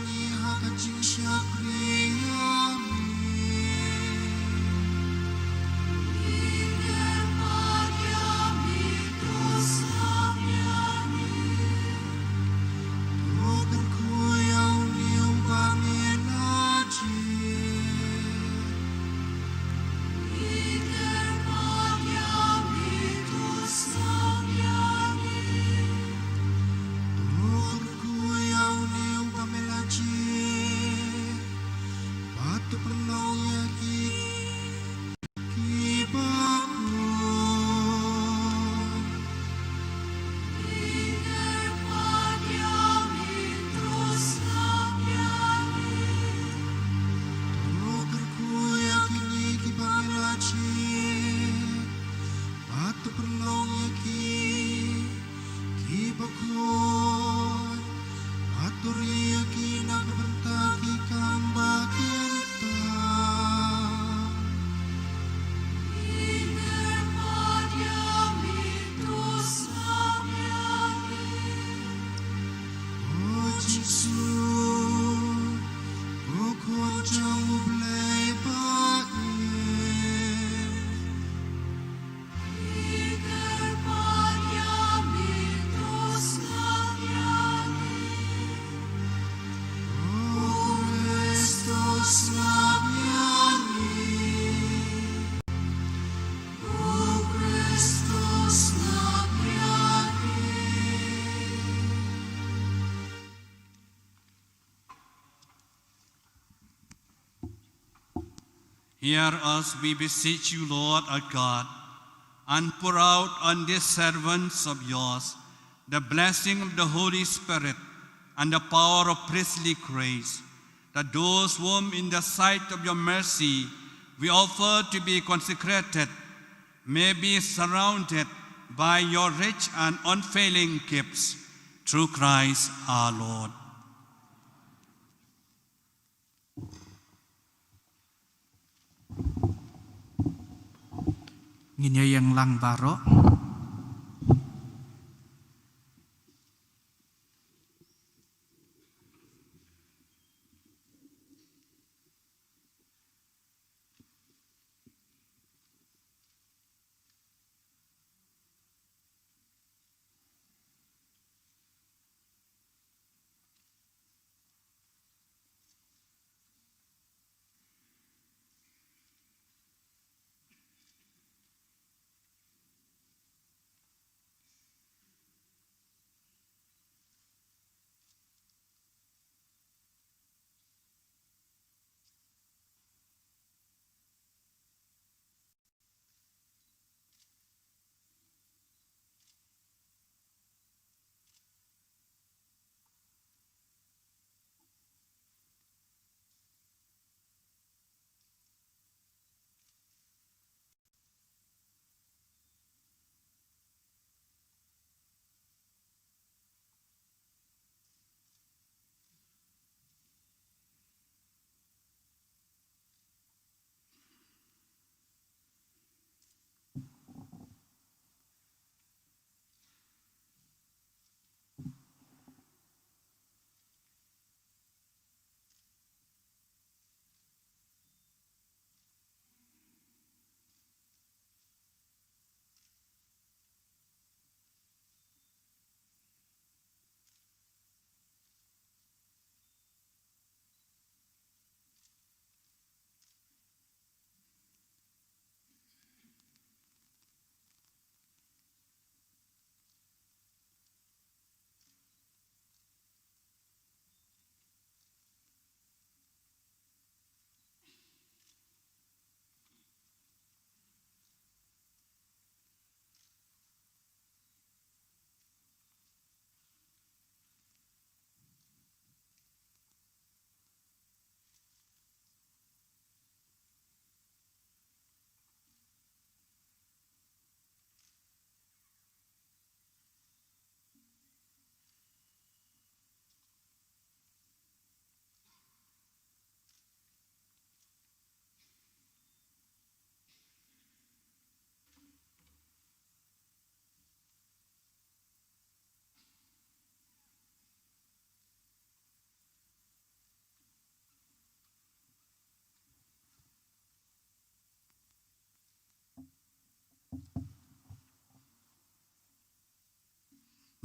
ngi ha ka jingshakri ïa me. Ngi kyrpad ïa me to sngap ïa ngi. To kyrkhu ïa une uba me la jied. Ngi kyrpad ïa me to sngap ïa ngi. To kyrkhu ïa une uba me la jied. Bad to pynlong ïa ki, ki bakhuid. Ngi kyrpad ïa me to sngap ïa ngi. To kyrkhu ïa kine kiba me la jied. Bad to pynlong ïa ki, ki bakhuid. Bad to ri ïa ki na ka bynta ki kam ba kyntang. Ngi kyrpad ïa me to sngap ïa ngi. O Jisu, ko Khun jong U Blei ba im. Ngi kyrpad ïa me to sngap ïa ngi. O Khrist to sngap ïa ngi. O Khrist to sngap ïa ngi. Hear us, we beseech you, Lord our God, and pour out on these servants of yours the blessing of the Holy Spirit and the power of priestly grace, that those whom in the sight of your mercy we offer to be consecrated may be surrounded by your rich and unfailing gifts through Christ our Lord. Ngin ïa ïeng lang baroh.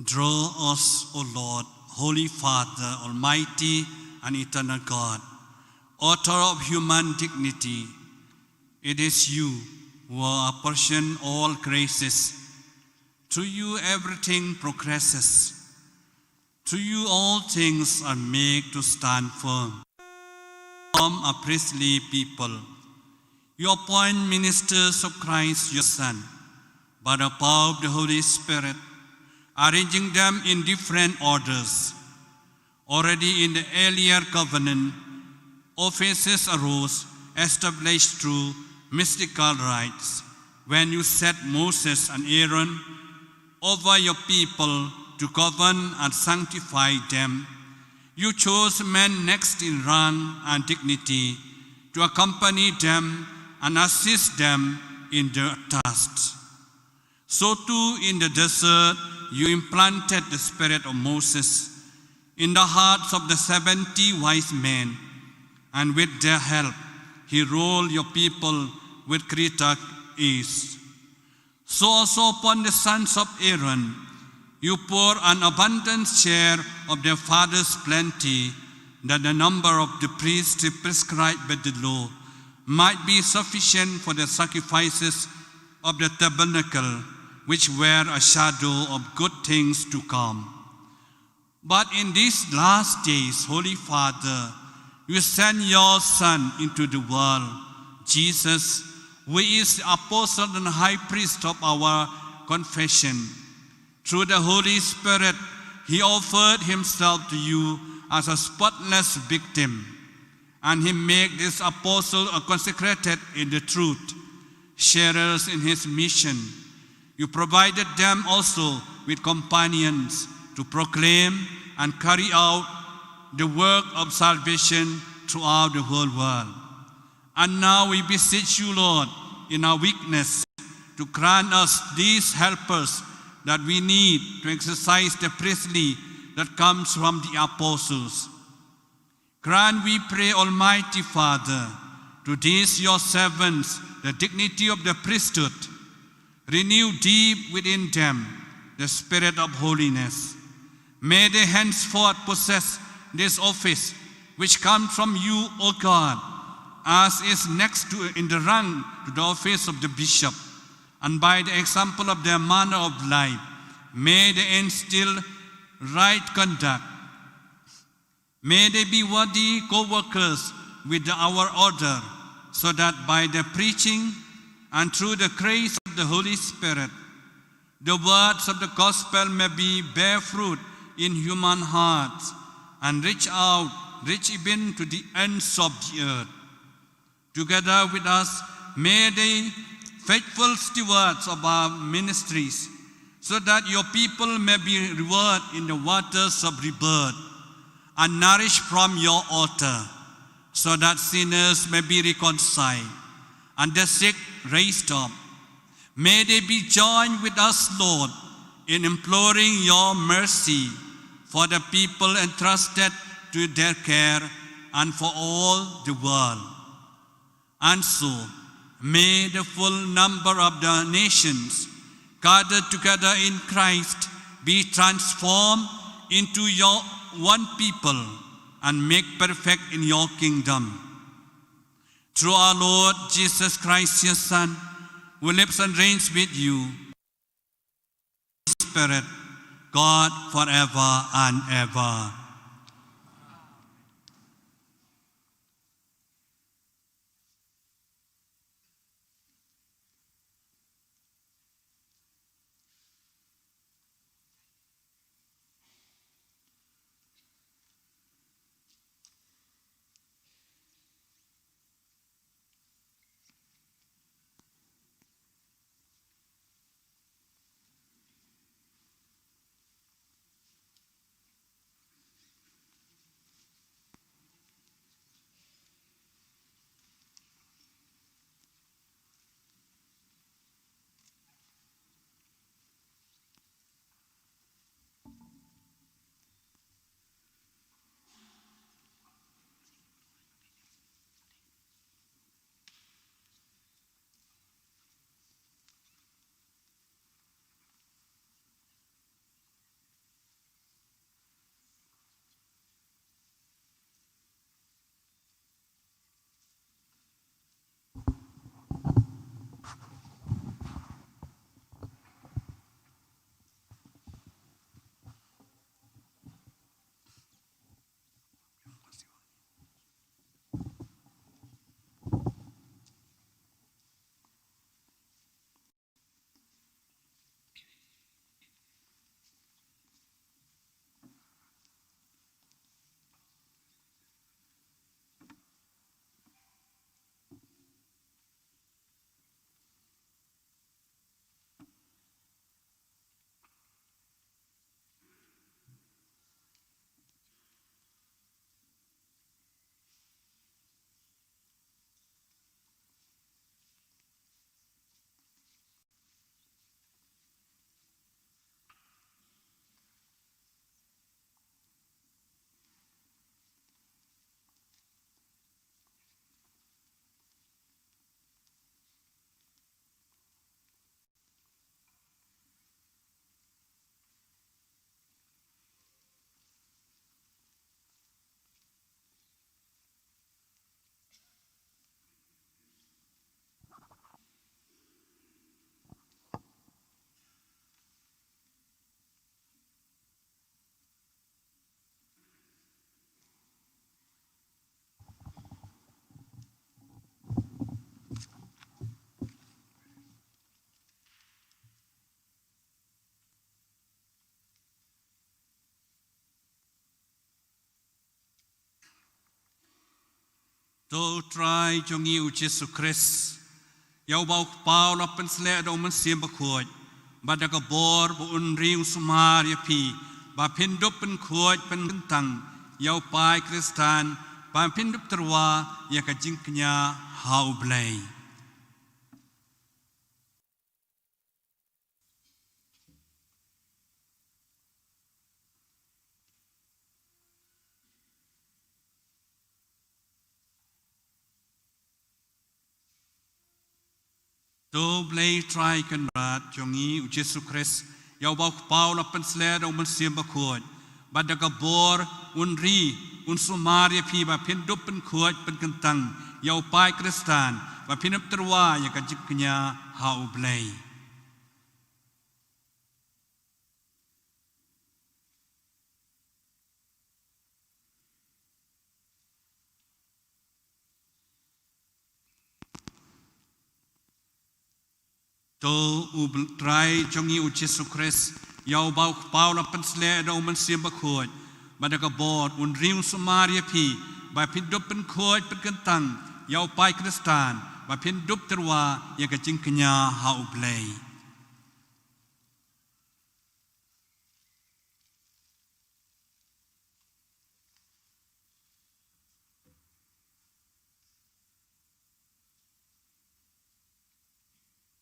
Draw us, O Lord, Holy Father, Almighty and Eternal God, Author of human dignity. It is you who apportion all graces. Through you everything progresses. Through you all things are made to stand firm. Form a priestly people. You appoint ministers of Christ your Son, by the power of the Holy Spirit, arranging them in different orders. Already in the earlier covenant, offices arose, established through mystical rites, when you set Moses and Aaron over your people to govern and sanctify them. You chose men next in rank and dignity to accompany them and assist them in their tasks. So too in the desert you implanted the spirit of Moses in the hearts of the seventy wise men, and with their help he ruled your people with greater ease. So also upon the sons of Aaron you pour an abundant share of their father's plenty, that the number of the priests prescribed by the law might be sufficient for the sacrifices of the tabernacle, which were a shadow of good things to come. But in these last days, Holy Father, you send your Son into the world, Jesus, who is the apostle and high priest of our confession. Through the Holy Spirit, he offered himself to you as a spotless victim, and he made this apostle a consecrated in the truth, sharers in his mission. You provided them also with companions to proclaim and carry out the work of salvation throughout the whole world. And now we beseech you, Lord, in our weakness, to grant us these helpers that we need to exercise the priestly that comes from the apostles. Grant, we pray, Almighty Father, to these your servants the dignity of the priesthood. Renew deep within them the spirit of holiness. May they henceforth possess this office which comes from you, O God, as is next to, in the rank to the office of the bishop, and by the example of their manner of life, may they instill right conduct. May they be worthy co-workers with our order, so that by their preaching and through the grace of the Holy Spirit, the words of the gospel may be bear fruit in human hearts and reach out, reach even to the ends of the earth. Together with us, may they faithful stewards of our ministries, so that your people may be rewarded in the waters of rebirth and nourished from your altar, so that sinners may be reconciled and the sick raised up. May they be joined with us, Lord, in imploring your mercy for the people entrusted to their care and for all the world. And so, may the full number of the nations gathered together in Christ be transformed into your one people and make perfect in your kingdom. Through our Lord Jesus Christ, your Son, who lives and reigns with you, Spirit, God, forever and ever. To U Trai jong ngi U Jisu Khrist, ïa uba U Kpa u la pynsleh da U Mynsiem Bakhuid, bad da ka bor ba un ri un sumar ïa phi, ba phin dup pynkhuid pynkyntang ïa u paid Khristan, ba phin dup tyrwa ïa ka jingkñia ha U Blei. To U Blei Trai Kynrad jong ngi U Jisu Khrist, ïa uba U Kpa u la pynsleh da U Mynsiem Bakhuid, bad da ka bor un ri un sumar ïa phi, ba phin dup pynkhuid pynkyntang ïa u paid Khristan, ba phin dup tyrwa ïa ka jingkñia ha U Blei. To U Bl-, Trai jong ngi U Jisu Khrist, ïa uba U Kpa u la pynsleh da U Mynsiem Bakhuid, bad da ka bor un ri un sumar ïa phi, ba phin dup pynkhuid pynkyntang ïa u paid Khristan, ba phin dup tyrwa ïa ka jingkñia ha U Blei.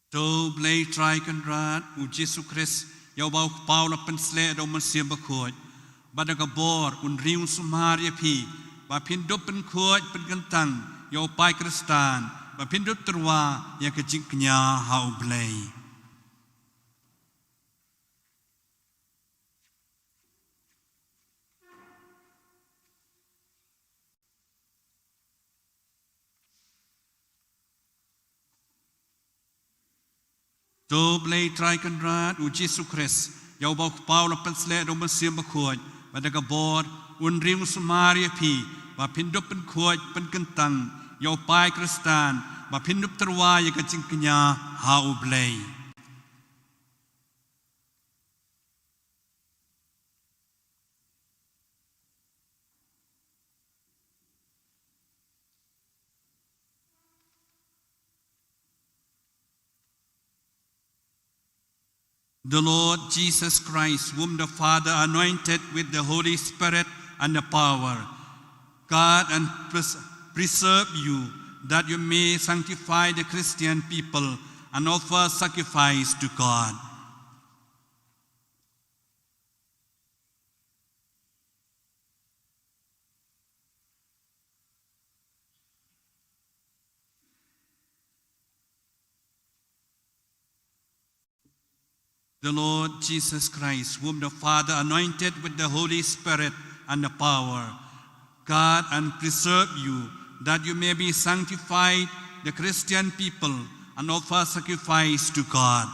To U Blei Trai Kynrad, U Jisu Khrist, ïa uba U Kpa u la pynsleh da U Mynsiem Bakhuid, bad da ka bor un ri un sumar ïa phi, ba phin dup pynkhuid pynkyntang ïa u paid Khristan, ba phin dup tyrwa ïa ka jingkñia ha U Blei. To U Blei Trai Kynrad, U Jisu Khrist, ïa uba U Kpa u la pynsleh da U Mynsiem Bakhuid, bad da ka bor un ri un sumar ïa phi, ba phin dup pynkhuid pynkyntang ïa u paid Khristan, ba phin dup tyrwa ïa ka jingkñia ha U Blei. The Lord Jesus Christ, whom the Father anointed with the Holy Spirit and the power, guard and pres-, preserve you, that you may sanctify the Christian people and offer sacrifice to God. The Lord Jesus Christ, whom the Father anointed with the Holy Spirit and the power, guard and preserve you, that you may be sanctified, the Christian people, and offer sacrifice to God.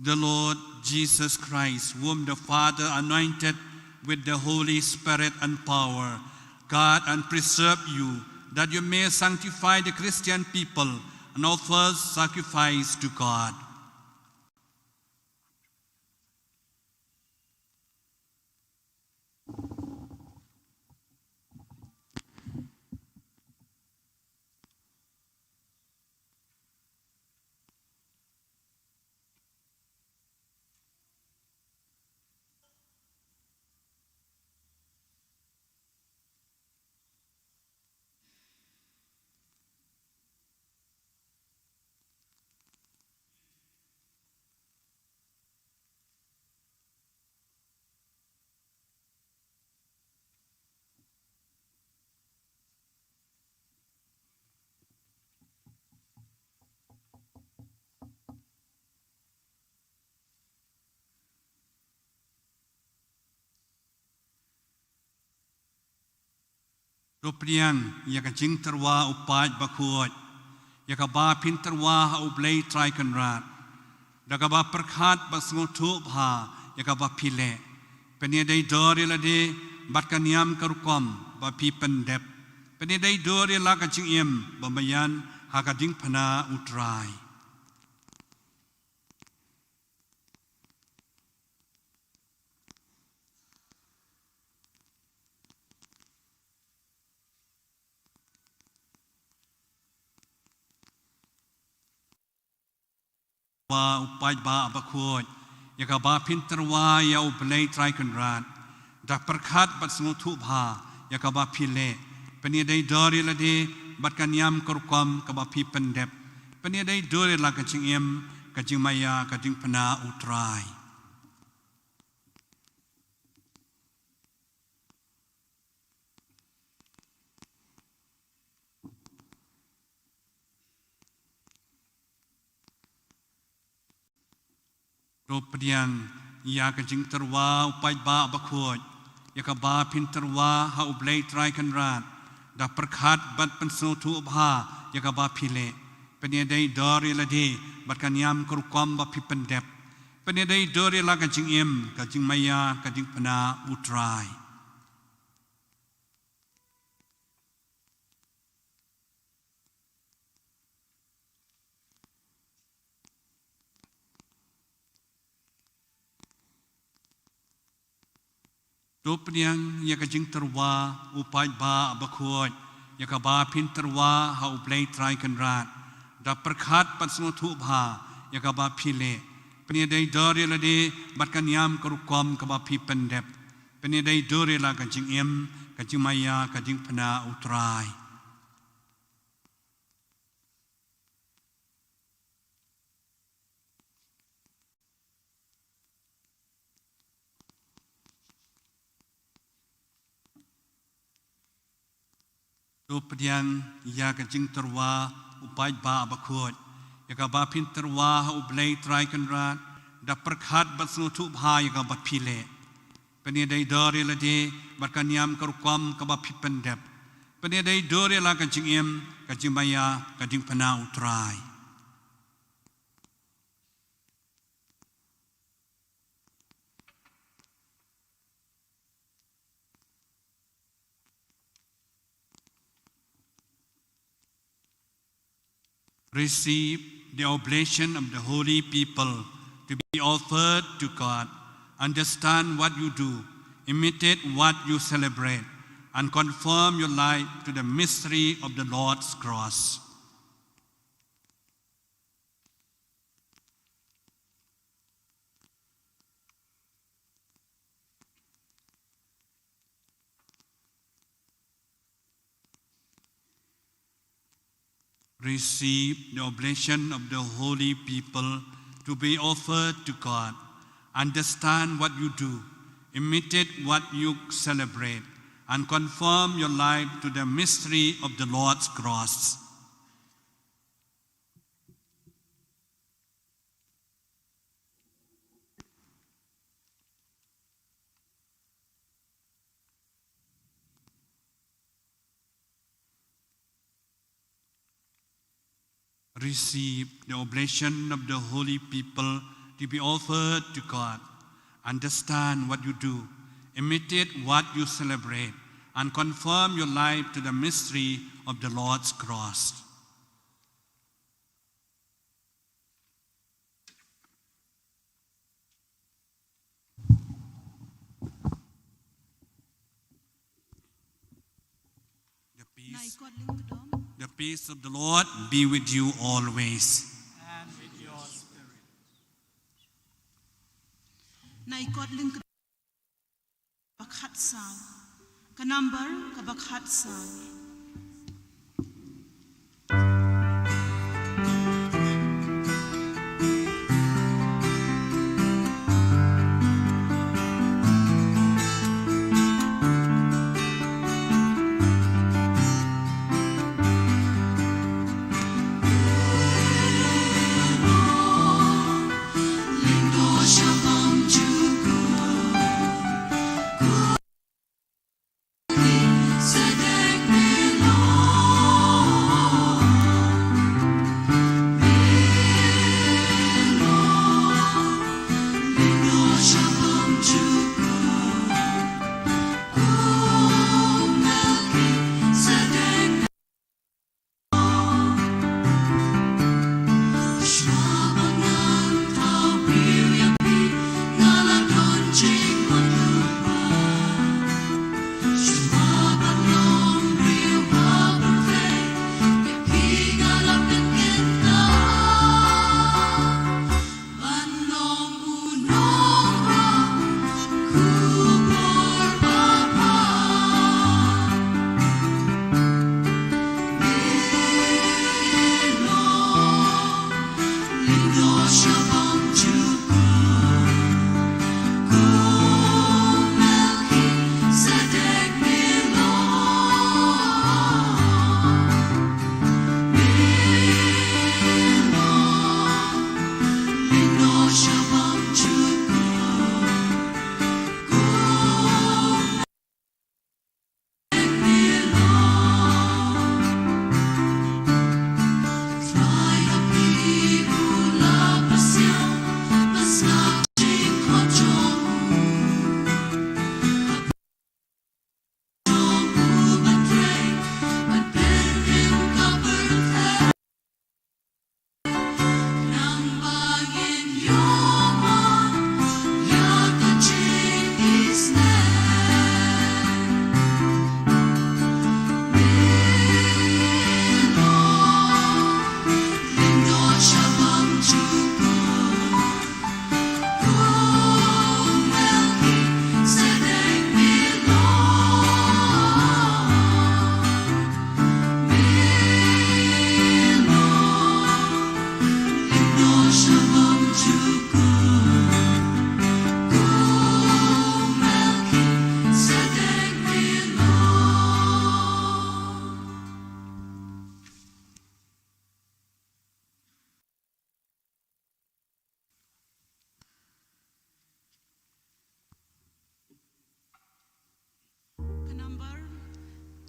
The Lord Jesus Christ, whom the Father anointed with the Holy Spirit and power, guard and preserve you, that you may sanctify the Christian people and offer sacrifice to God. To pdiang ïa ka jingtyrwa u paid bakhuid, ïa kaba phin tyrwa ha U Blei Trai Kynrad, da kaba pyrkhat bad sngewthuh bha ïa kaba phi leh. Pynïadei dor ïa lade bad ka niam ka rukom ba phi pyndep. Pynïadei dur ïa la ka jingim ba maïan ha ka diengphna U Trai. Wa u paidbah bakhuid, ïa kaba phin tyrwa ïa U Blei Trai Kynrad, da pyrkhat bad sngewthuh bha ïa kaba phi leh. Pynïadei dur ïa lade bad ka niam ka rukom kaba phi pyndep. Pynïadei dur ïa la ka jingim, ka jingmaïa, ka diengphna U Trai. To pdiang ïa ka jingtyrwa u paidbah bakhuid, ïa kaba phin tyrwa ha U Blei Trai Kynrad, da pyrkhat bad pynsngewthuh bha ïa kaba phi leh. Pynïadei dur ïa lade bad ka niam ka rukom ba phi pyndep. Pynïadei dur ïa la ka jingim, ka jingmaïa, ka diengphna U Trai. To pdiang ïa ka jingtyrwa u paidbah bakhuid, ïa kaba phin tyrwa ha U Blei Trai Kynrad, da pyrkhat bad sngewthuh bha ïa kaba phi leh. Pynïadei dur ïa lade bad ka niam ka rukom kaba phi pyndep. Pynïadei dur ïa la ka jingim, ka jingmaïa, ka diengphna U Trai. To pdiang ïa ka jingtyrwa u paidbah bakhuid, ïa kaba phin tyrwa ha U Blei Trai Kynrad, da pyrkhat bad sngewthuh bha ïa kaba phi leh. Pynïadei dur ïa lade bad ka niam ka rukom kaba phi pyndep. Pynïadei dur ïa la ka jingim, ka jingmaïa, ka diengphna U Trai. Receive the oblation of the holy people to be offered to God. Understand what you do, imitate what you celebrate, and conform your life to the mystery of the Lord's cross. Receive the oblation of the holy people to be offered to God. Understand what you do, imitate what you celebrate, and conform your life to the mystery of the Lord's cross. Receive the oblation of the holy people to be offered to God. Understand what you do, imitate what you celebrate, and conform your life to the mystery of the Lord's cross. The peace, the peace of the Lord be with you always. And with your spirit. Ba khatsaw. Ka number kaba khatsaw.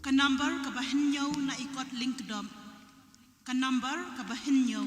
Ka number kaba hynñiew na i kot lyngkdom. Ka number kaba hynñiew.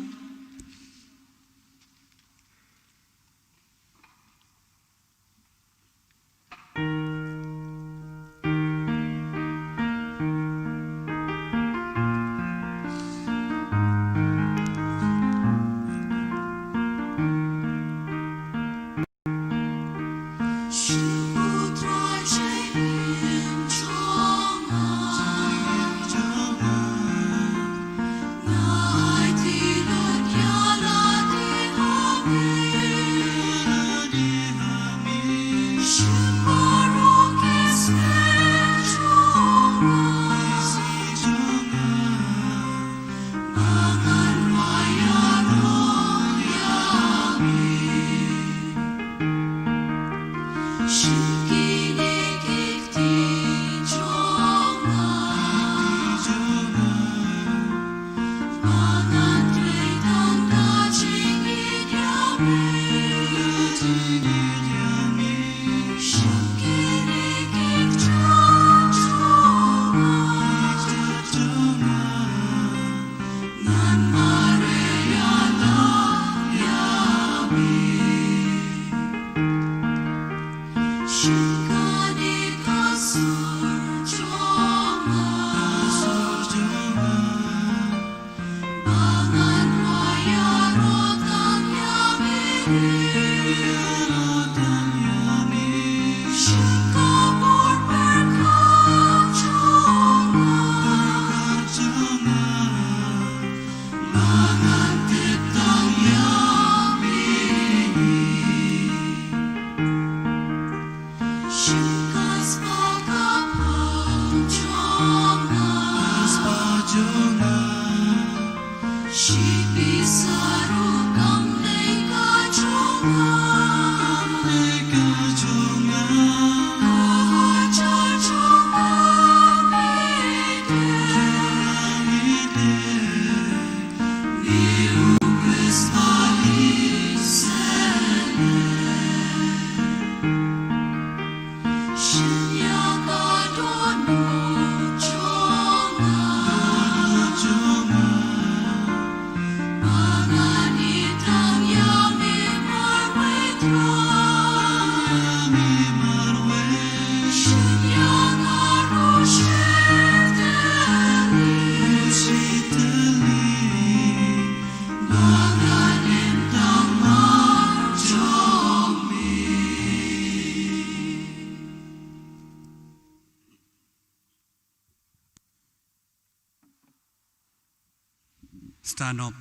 Stand up.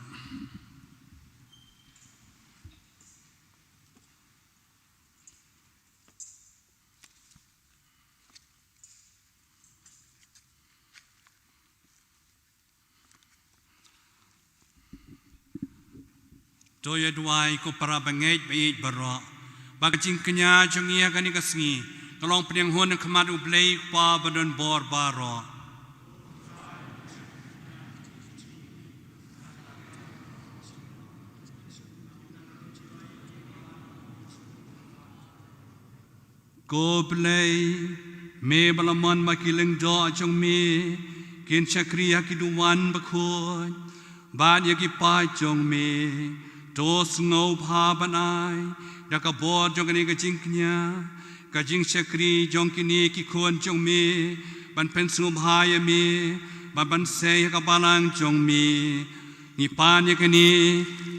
To ïa duwai ko para bangeit ba ïeit baroh, ba ka jingkñia jong ngi ha kane ka sngi ka long pdiang hun ha khmat U Blei Kpa ba don bor baroh. Ko Blei, me ba la mon ba ki lyngdoh jong me kin shakri ha ki duwan bakhuid bad ïa ki paid jong me, to sngewbha ban ai da ka bor jong kane ka jingkñia, ka jingshakri jong kine ki khun jong me, ban pynsngewbha ïa me, ban, ban sei ha ka balang jong me. Ngi pan ïa kane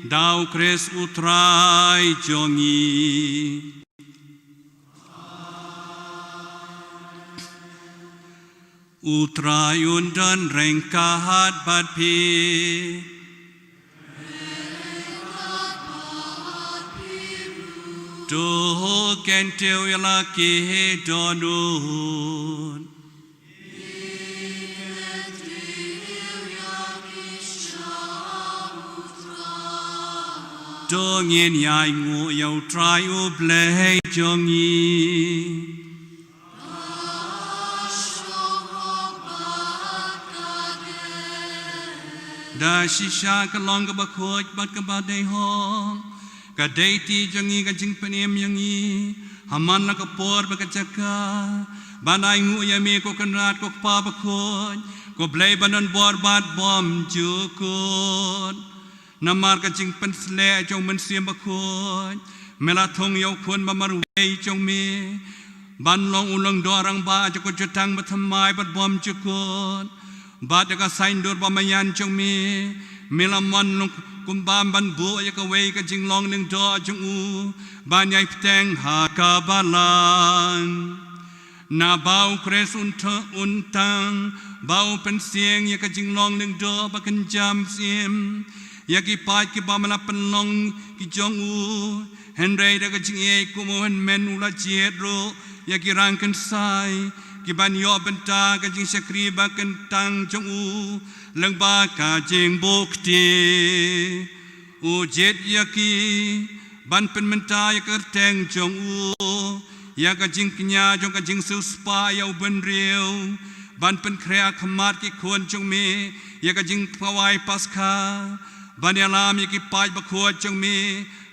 da U Khrist U Trai jong ngi. U Trai un don ryngkat bad phi. To kyntiew ïa la ki dohnud. To ngin ïainguh ïa U Trai U Blei jong ngi. Da shisha ka long kaba khuid bad kaba dei hok, ka dei ti jong ngi ka jingpynim ïa ngi ha man la ka por bad ka jaka, Ban ainguh ïa me ko Kynrad ko Kpa Bakhuid, ko Blei ba don bor bad bymjukut. Namar ka jingpynsleh jong u Mynsiem Bakhuid, me la thung ïa u Khun ba marwei jong me ban long u lyngdoh rangbah jong ka jutang bathymmai bad bymjukut. Bad da ka saiñdur ba maïan jong me, me la mon long kumba ban buh ïa kawei ka jinglong lyngdoh jong u ban ïai bteng ha ka balang. Naba u Khrist un tang, ba u pynsieng ïa ka jinglong lyngdoh ba kynja mynsiem ïa ki paid kiba me la pynlong ki jong u. Hynrei da ka jingïeit kum u hynmen u la jied ruh ïa ki rangkynsai ki ban ïoh bynta ka jingshakri ba kyntang jong u lyngba ka jingbuh kti. U jied ïa ki ban pynmynta ïa ka kyrteng jong u, ïa ka jingkñia jong ka jingsiewspah ïa u bynriew, ban pynkhreh ha khmat ki khun jong me ïa ka jingkhawai Paskha, ban ïalam ïa ki paid bakhuid jong me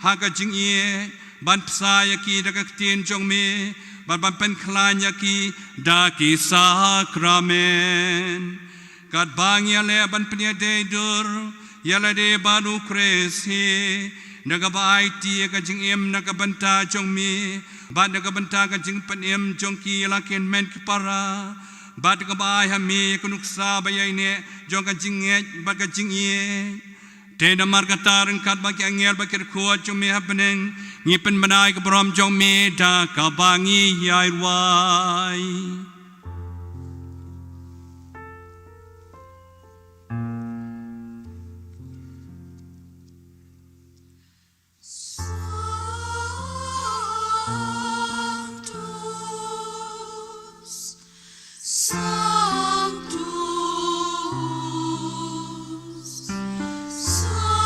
ha ka jingïeit, ban bsa ïa ki da ka ktien jong me, bad ban pynkhlaiñ ïa ki da ki sakramen. Katba ngi ïaleh ban pynïadei dur ïa lade bad u Khrist hi, da kaba aiti ïa ka jingim na ka bynta jong me bad na ka bynta ka jingpynim jong ki, la ki hynmen ki para, bad da kaba ai ha me ïa ka nuksa ba ïaineh jong ka jingngeit bad ka jingïeit. Te namar kata, ryngkat bad ki angel bad ki riewkhuid jong me ha bneng, ngi pynbna ïa ka burom jong me da kaba ngi ïai rwai. Sanctus, Sanctus, Sanctus.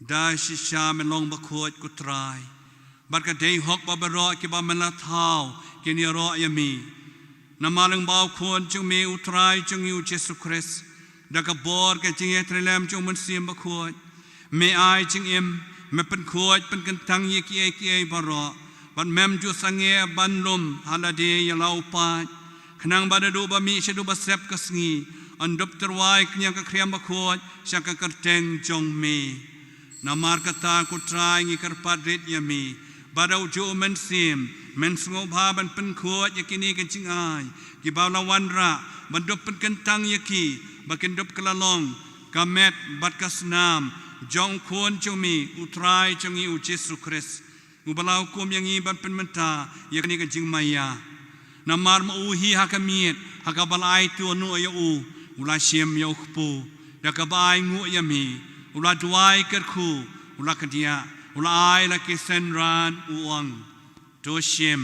Da shisha me long bakhuid ko Trai, bad ka dei hok ba baroh kiba me la thaw kin ïaroh ïa me. Namar lyngba u Khun jong me u Trai jong ngi u Jisu Khrist, da ka bor ka jingïatreilang jong u Mynsiem Bakhuid, me ai jingim, me pynkhuid pynkyntang ïa kiei kiei baroh, bad mem ju sangeh ban lum ha lade ïa la u paid, khnang ba naduh ba mih shaduh ba sep ka sngi, yn dup tyrwa ïa ka khriam bakhuid sha ka kyrteng jong me. Namar kata ko Trai, ngi kyrpad rit ïa me ba da u juh u Mynsiem men sngewbha ban pynkhuid ïa kine ki jingai kiba la wanrah, ban dup pynkyntang ïa ki ba kin dup kylla long ka met bad ka snam jong u Khun jong me u Trai jong ngi u Jisu Khrist, uba la hukum ïa ngi ban pynmynta ïa kane ka jingmaïa. Namar ma u hi ha ka miet ha kaba la aiti noh ïa u, u la shim ïa u kpu, da kaba ainguh ïa me, u la duwai kyrkhu, u la kdiah, u la ai la ki synran, u ong, to shim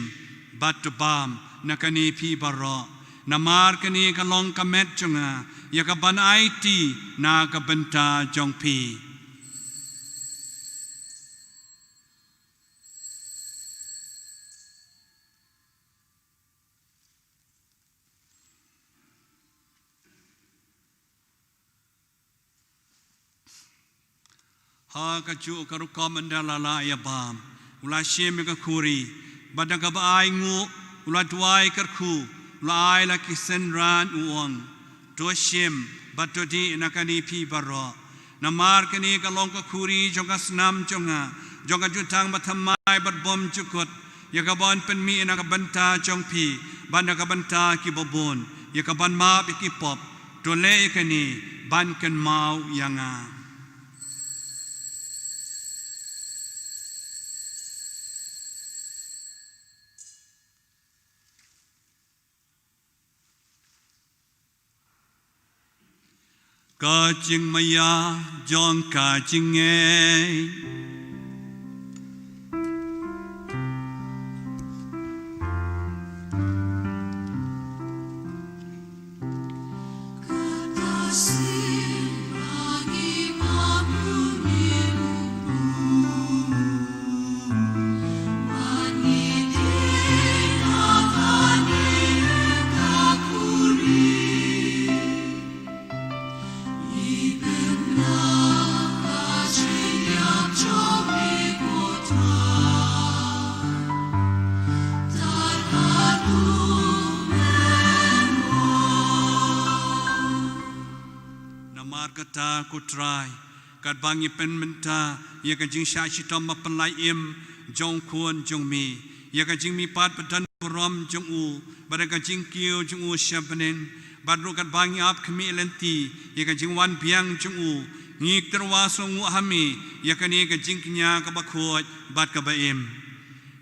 bad to bam na kane phi baroh, namar kane ka long ka met jong nga ïa kaban aiti na ka bynta jong phi. Ha kajuh ka rukom ynda la lah ïa bam, u la shim ïa ka khuri, bad da kaba ai nguh, u la duwai kyrkhu, u la ai la ki synran, u ong: To shim bad to dih na kane phi baroh. Namar kane ka long ka khuri jong ka snam jong nga, jong ka jutang bathymmai bad bymjukut, ïa kaban pynmih na ka bynta jong phi bad na ka bynta kiba bun, ïa kaban map ïa ki pop. To leh ïa kane ban kynmaw ïa nga. Ka jingmaïa jong ka jingngeit. Namar kata, ko Trai, katba ngi pynmynta ïa ka jingshah shitom ba pynlait im jong u Khun jong me, ïa ka jingmihpat ba don burom jong u, bad ïa ka jingkiew jong u sha bneng, bad ruh katba ngi ap khmih lynti ïa ka jingwan biang jong u, ngi tyrwa sngewnguh ha me ïa kane ka jingkñia kaba khuid bad kaba im.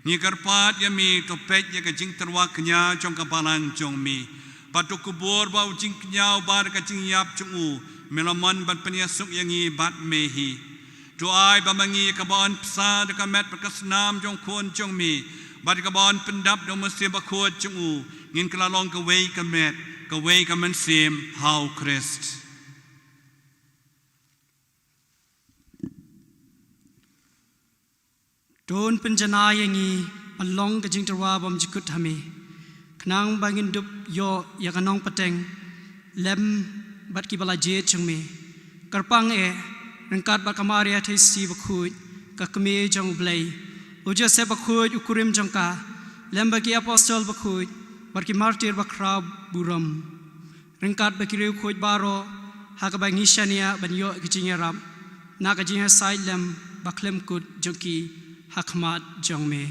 Ngi kyrpad ïa me, to peit ïa ka jingtyrwa kñia jong ka balang jong me, bad to kubur ba u jingkñia uba da ka jingïap jong u me la mon ban pynïasuk ïa ngi bad me hi. To ai ba ma ngi, ïa kaba yn bsa da ka met bad ka snam jong u Khun jong me, bad ïa kaba yn pyndap da u Mynsiem Bakhuid jong u, ngin kylla long kawei ka met, kawei ka mynsiem ha u Khrist. To un pynjanai ïa ngi ban long ka jingtyrwa bymjukut ha me, khnang ba ngin dup ïoh ïa ka nongpateng lem bad kiba la jied jong me. Kyrpang eh, ryngkat bad ka Maria Theisotti Bakhuid, ka Kmie jong U Blei, u Joseph Bakhuid u kurim jong ka, lem bad ki apostol bakhuid bad ki martir bakhraw burom, ryngkat bad ki riewkhuid baroh, ha kaba ngi shaniah ban ïoh ka jingïarap na ka jingïasaid lem bakhlem kut jong ki ha khmat jong me.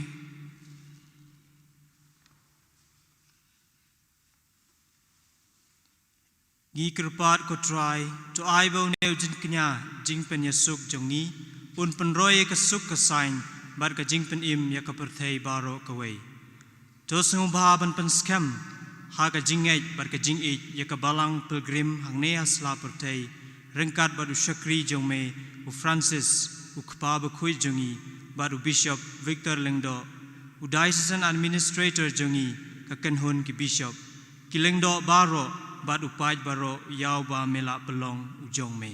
Ngi kyrpad, ko Trai, to ai ba une u jingkñia jingpynïasuk jong ngi un pynroi ïa ka suk ka saiñ bad ka jingpynim ïa ka pyrthei baroh kawei. To sngewbha ban pynskhem ha ka jingngeit bad ka jingïeit ïa ka Balang Pilgrim hangne ha sla pyrthei, ryngkat bad u shakri jong me u Francis, u Kpa Bakhuid jong ngi, bad u Bishop Victor Lyngdoh, u Diocesan Administrator jong ngi, ka kynhun ki Bishop, ki lyngdoh baroh bad u paid baroh ïa uba me la pynlong u jong me.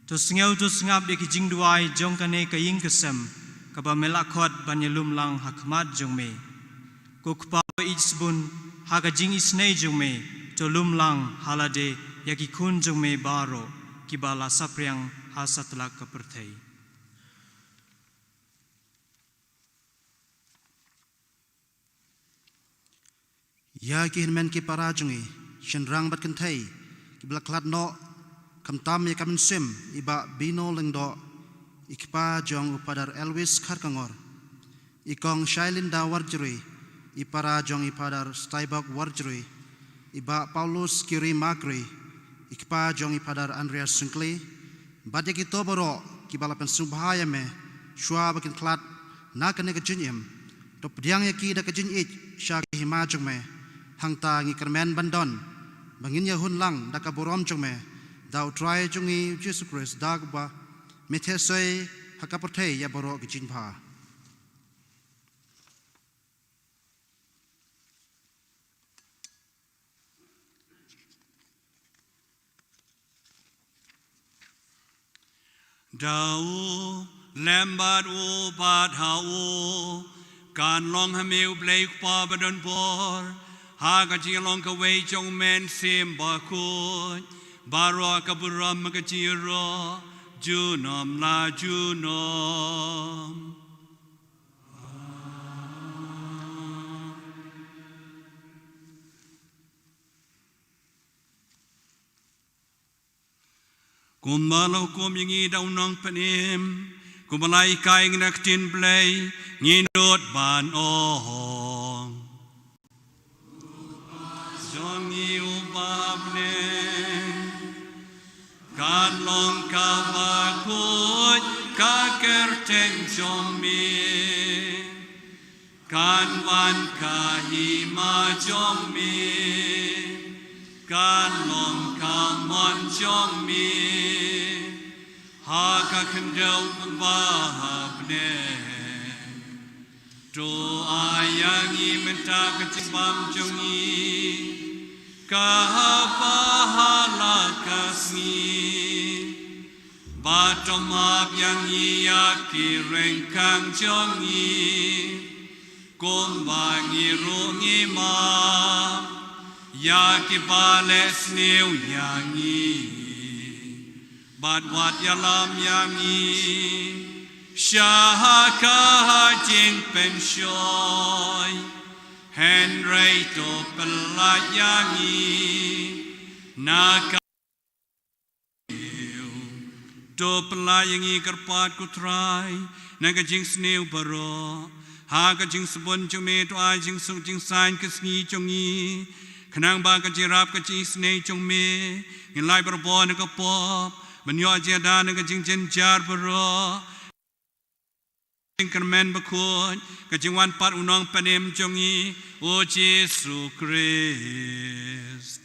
To sngew, to sngap ïa ki jingduwai jong kane ka ïing ka sem kaba me la khot ban ïalum lang ha khmat jong me. Ko Kpa ba ïeit sbun, ha ka jingisynei jong me, to lum lang ha lade ïa ki khun jong me baroh kiba la saphriang ha satlak ka pyrthei. Ïa ki hynmen ki para jong ngi, shynrang bad kynthei, kiba la khlad noh, khamtam ïa ka mynsiem i Bah Bino Lyngdoh, i kpa jong u Father Elvis Kharkongor, i Kong Shailinda Warjri, i para jong i Father Steinbok Warjri, i Bah Paulus Kiri Makri, i kpa jong i Father Andreas Syngkli, bad ïa kito baroh kiba la pynsngewbha ïa me shuwa ba kin khlad na kane ka jingim. To pdiang ïa ki da ka jingïeit sha ka hima jong me. Hangta ngi kyrmen ban don ba ngin ïahun lang da ka burom jong me, da U Trai jong ngi U Jisu Khrist, da kaba me theh soi ha ka pyrthei ïa baroh ki jingbha. Da u, lem bad u, bad ha u, kan long ha me U Blei U Kpa badonbor, ha ka jinglong kawei jong U Mynsiem Bakhuid, baroh ka burom ka jingïaroh junom la junom. Kumba la hukum ïa ngi da u nongpynim, kumba la hikai ïa ngi na ka ktien Blei, ngin nud ban ong. Jong ngi uba ha bneng, kan long kaba khuid ka kyrteng jong me. Kan wan ka hima jong me, kan long ka mon jong me, ha ka khyndew kumba ha bneng. To ai ïa ngi mynta ka jingbam jong ngi, kaba ha la ka sngi. Bad to map ïa ngi ïa ki ryngkang jong ngi, kumba ngi ruh ngi map ïa kiba leh sniew ïa ngi. Bad wat ïalam ïa ngi sha ka jingpynshoi, hynrei to pyllait ïa ngi na ka To pyllait ïa ngi kyrpad ko Trai na ka jingsniew baroh. Ha ka jingsbun jong me to ai jingsuk jingsaiñ ka sngi jong ngi, khnang ba ka jingïarap ka jingisynei jong me, ngin lait barabor na ka pop, ban ïoh jingïada na ka jingjynjar baroh. Jingkyrmen bakhuid, ka jingwan pat u nongpynim jong ngi, u Jisu Khrist.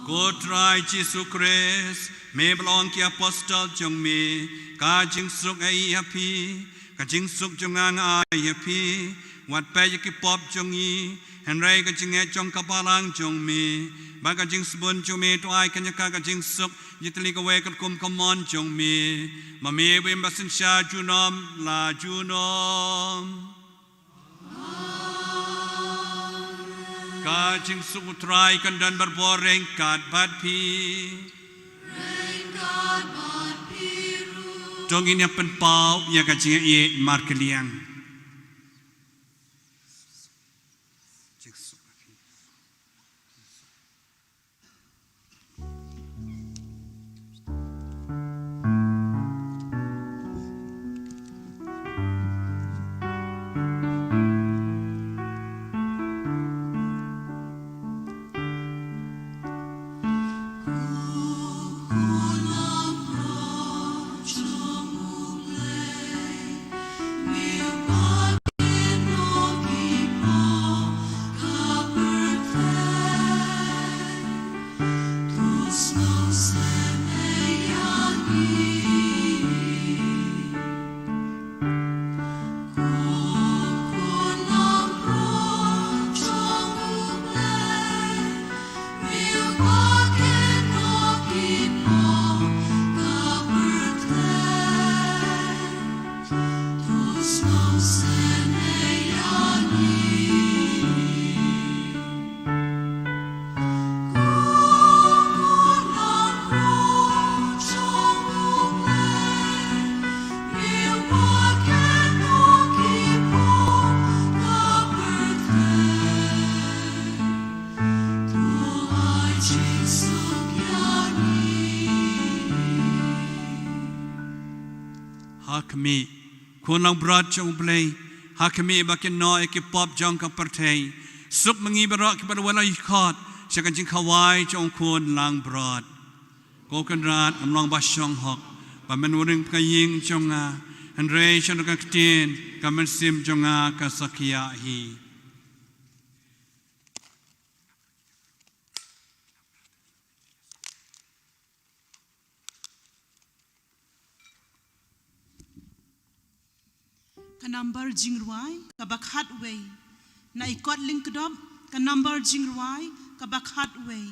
Ko Trai Jisu Khrist, me ba la ong ki apostol jong me, ka jingsuk nga ai ha phi, ka jingsuk jong nga nga ai ha phi. Wat peit ïa ki pop jong ngi, hynrei ka jingngeit jong ka balang jong me, bad ka jingsbun jong me to ai kane ka, ka jingsuk, jylliew kawei katkum ka mon jong me. Ma me u ba im ba synshar junom la junom. Ka jingsuk u Trai kan don barabor ryngkat bad phi. To ngin ïa pynpaw ïa ka jingïeit markylliang. Ha khmih, khun langbrot jong U Blei, ha khmih ba kin noh ïa ki pop jong ka pyrthei. Suk ma ngi baroh kiba la wan ïakhot sha ka jingkhawai jong u khun langbrot. Ko Kynrad, ngam long ba shong hok ba men ring ha ka ïing jong nga, hynrei sha ka ktien ka mynsiem jong nga ka sa khiah hi. Ka nambar jingrwai kaba khatwei. Na i kot lyngkdop, ka nambar jingrwai kaba khatwei.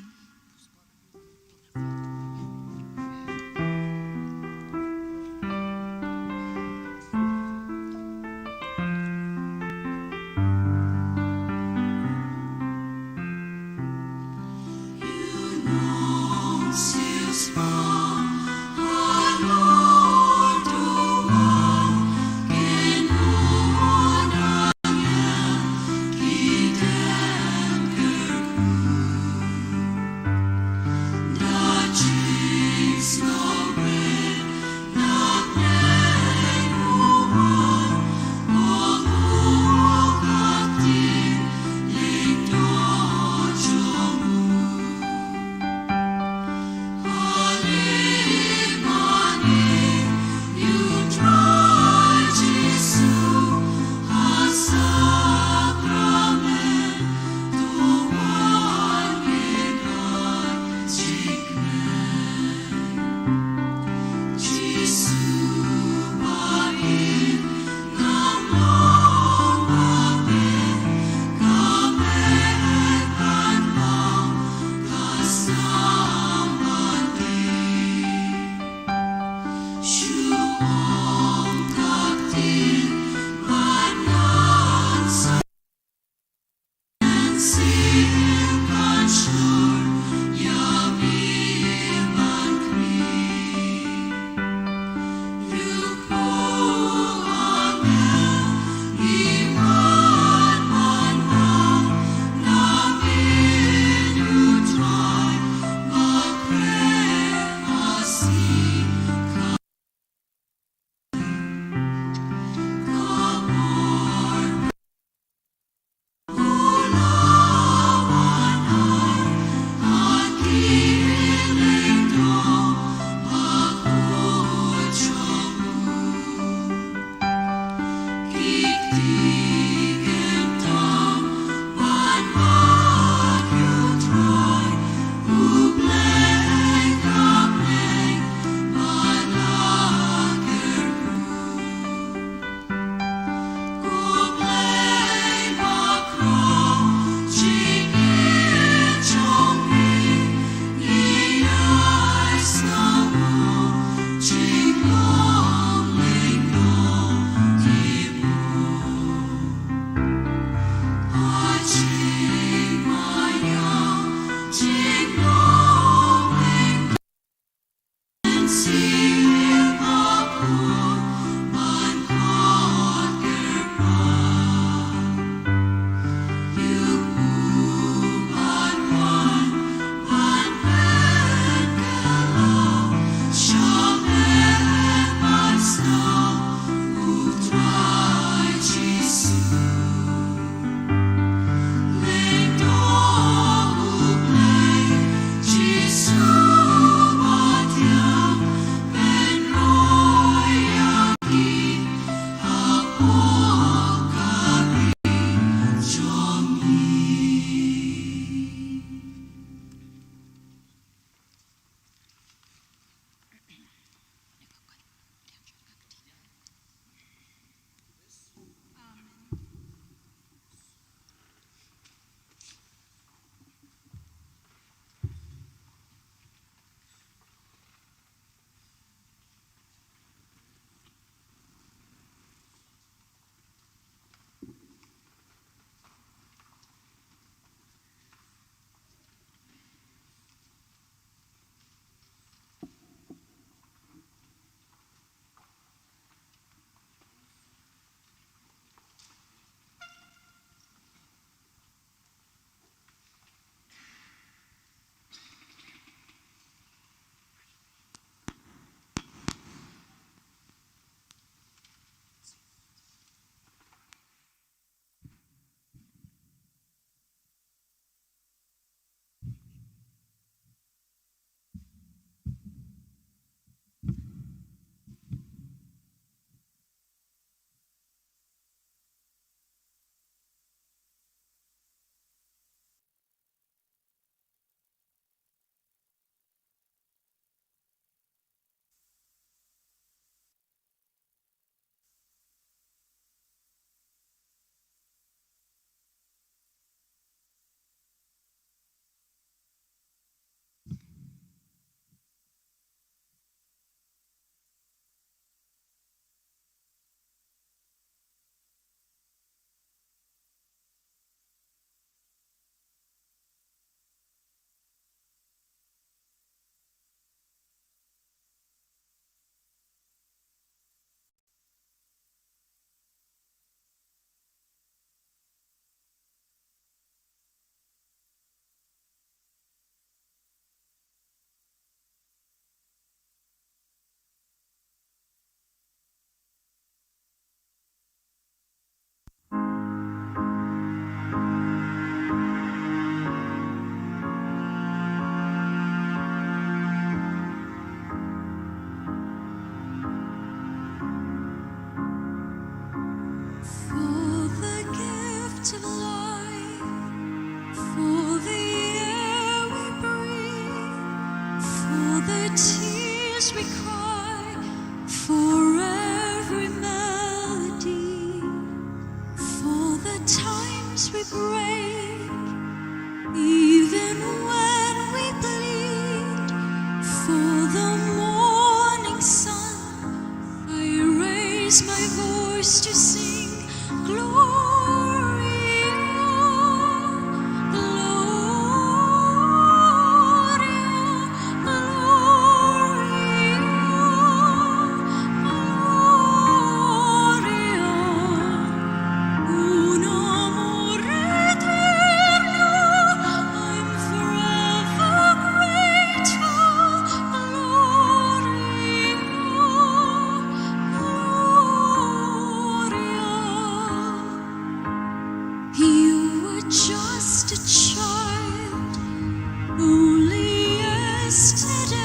Only yesterday,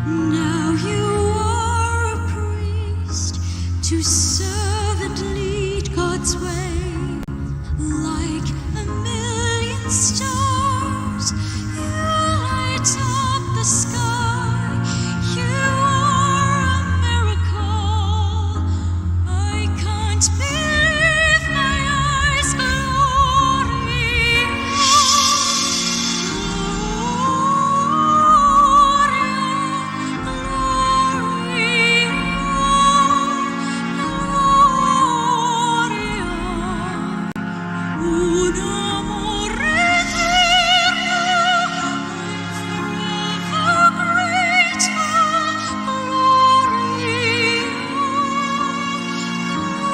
now you are a priest to serve and lead God's way. Like a million stars, you light up the sky. You are a miracle. I can't believe my eyes. Gloria, Gloria, Gloria, Gloria. Un amor eterno, forever grateful, Gloria, Gloria.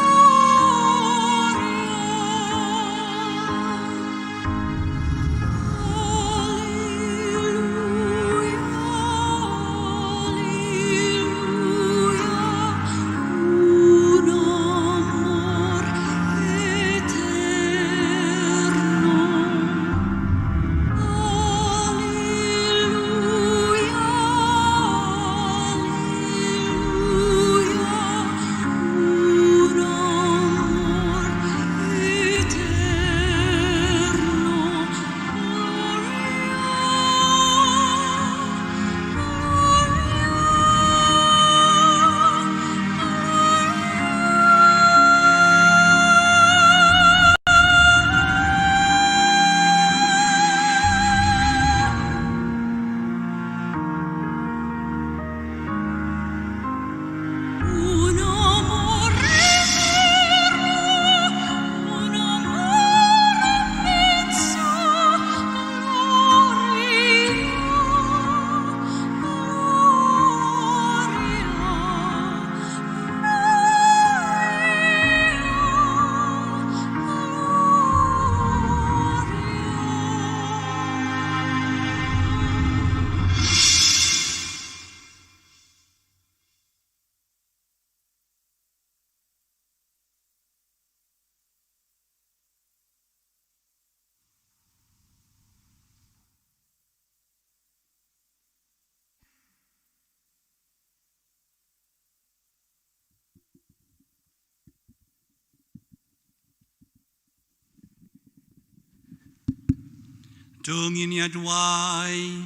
To ngin ïa duwai.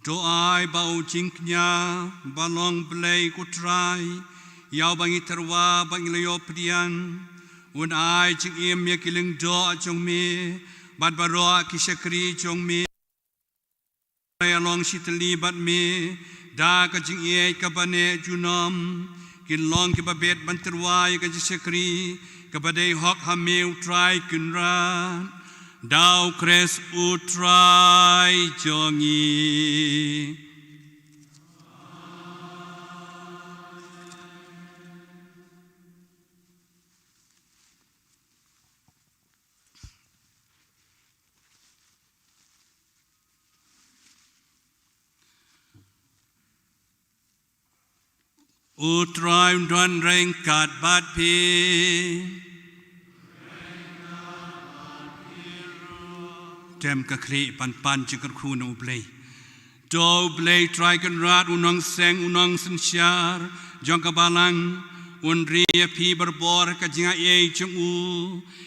To ai ba u jingkñia ba long Blei ko Trai ïa uba ngi tyrwa bad ngi la ïoh pdiang, un ai jingim ïa ki lyngdoh jong me bad baroh ki shakri jong me. Ïa long shi tylli bad me da ka jingïeit kaba neh junom. Kin long kiba bit ban tyrwa ïa ka jingshakri kaba dei hok ha me u Trai Kynrad, da u Khrist u Trai jong ngi. U Trai un don ryngkat bad phi. Tem ka khlieh ban pan jingkyrkhu na u Blei. To u Blei Trai Kynrad u nongseng u nongsynshar jong ka balang, un ri ïa phi barabor ka jingaiei jong u,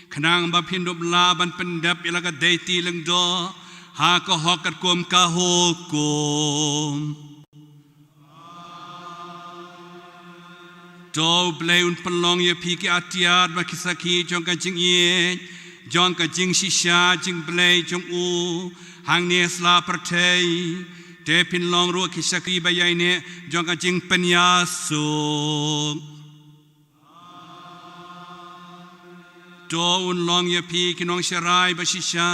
khnang ba phin dup lah ban pyndep ïa la ka dei ti lyngdoh ha ka hok katkum ka hukum. To u Blei un pynlong ïa phi ki atiar bad ki sakhi jong ka jingïeit, jong ka jingshisha jingblei jong u hangne ha la pyrthei. Te phin long ruh ki sakhi ba ïaineh jong ka jingpynïasuk. To un long ïa phi ki nongsharai ba shisha,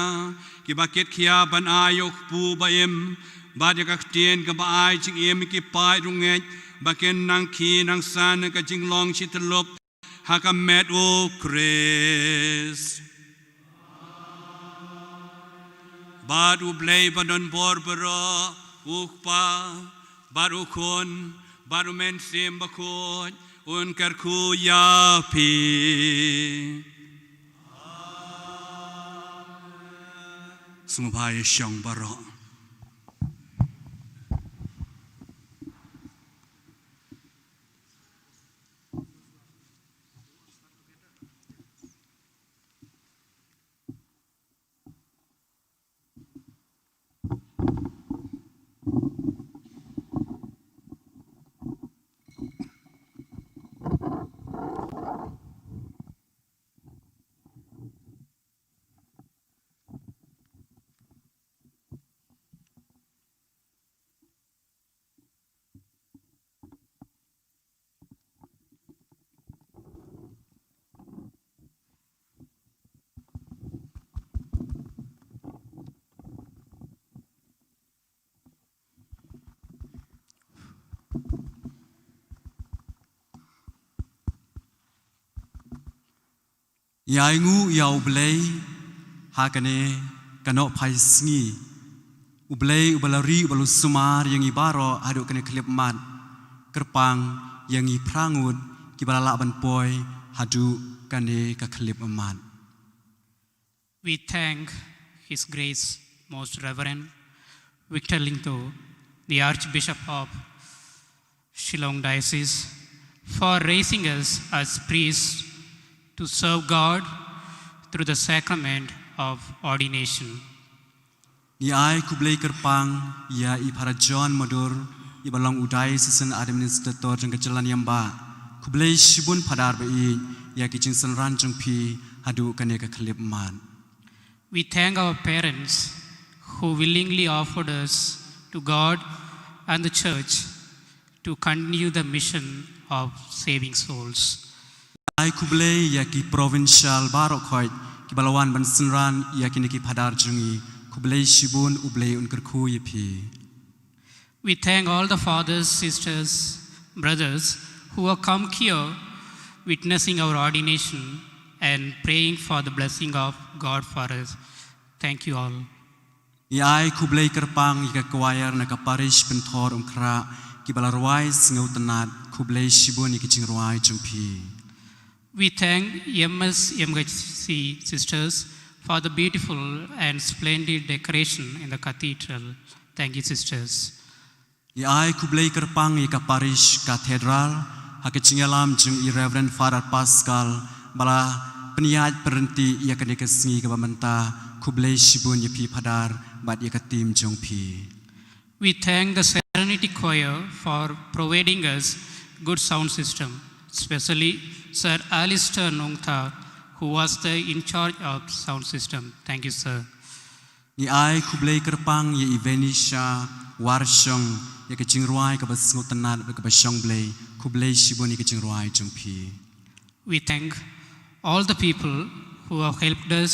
kiba kit khia ban ai ïa u kpu ba im bad ïa ka ktien kaba ai jingim ïa ki paid rungeit, ba kin nang khie nang san ha ka jinglong shi tyllup ha ka met u Khrist. Bad u Blei ba don bor baroh, u Kpa bad u Khun bad u Mynsiem Bakhuid, un kyrkhu ïa phi. Sngewbha ïa shong baroh. Ïa ainguh ïa U Blei ha kane ka nohphai sngi. U Blei uba la ri, uba la sumar ïa ngi baroh haduh kane ka khyllipmat. Kyrpang ïa ngi phra ngut kiba la lah ban poi haduh kane ka khyllipmat. We thank His Grace Most Reverend Victor Lyngdoh, the Archbishop of Shillong Diocese, for raising us as priests to serve God through the sacrament of ordination. Ngi ai khublei kyrpang ïa i Phadar John Madur, iba long u diocesan administrator jong ka jylla Niam Bah. Khublei shibun Phadar ba ïeit ïa ki jingsynran jong phi haduh kane ka khyllipmat. We thank our parents who willingly offered us to God and the church to continue the mission of saving souls. Ai khublei ïa ki provincial baroh khoit kiba la wan ban synran ïa kine ki Phadar jong ngi. Khublei shibun, U Blei un kyrkhu ïa phi. We thank all the fathers, sisters, brothers who have come here witnessing our ordination and praying for the blessing of God for us. Thank you all. Ngi ai khublei kyrpang ïa ka choir na ka parish Pynthor Umkhrah kiba la rwai sngewtynnad, khublei shibun ïa ki jingrwai jong phi. We thank M S M H C sisters for the beautiful and splendid decoration in the cathedral. Thank you, sisters. Ngi ai khublei kyrpang ïa ka parish cathedral ha ka jingïalam jong i Reverend Father Pascal ba la pynïaid pynryntih ïa kane ka sngi kaba mynta. Khublei shibun ïa phi Phadar bad ïa ka team jong phi. We thank the Serenity Choir for providing us good sound system, especially Sir Alistair Nongtha, who was the in charge of sound system. Thank you, sir. Ngi ai khublei kyrpang ïa i Venisha Warshong ïa ka jingrwai kaba sngewtynnad bad kaba shong Blei. Khublei shibun ïa ka jingrwai jong phi. We thank all the people who have helped us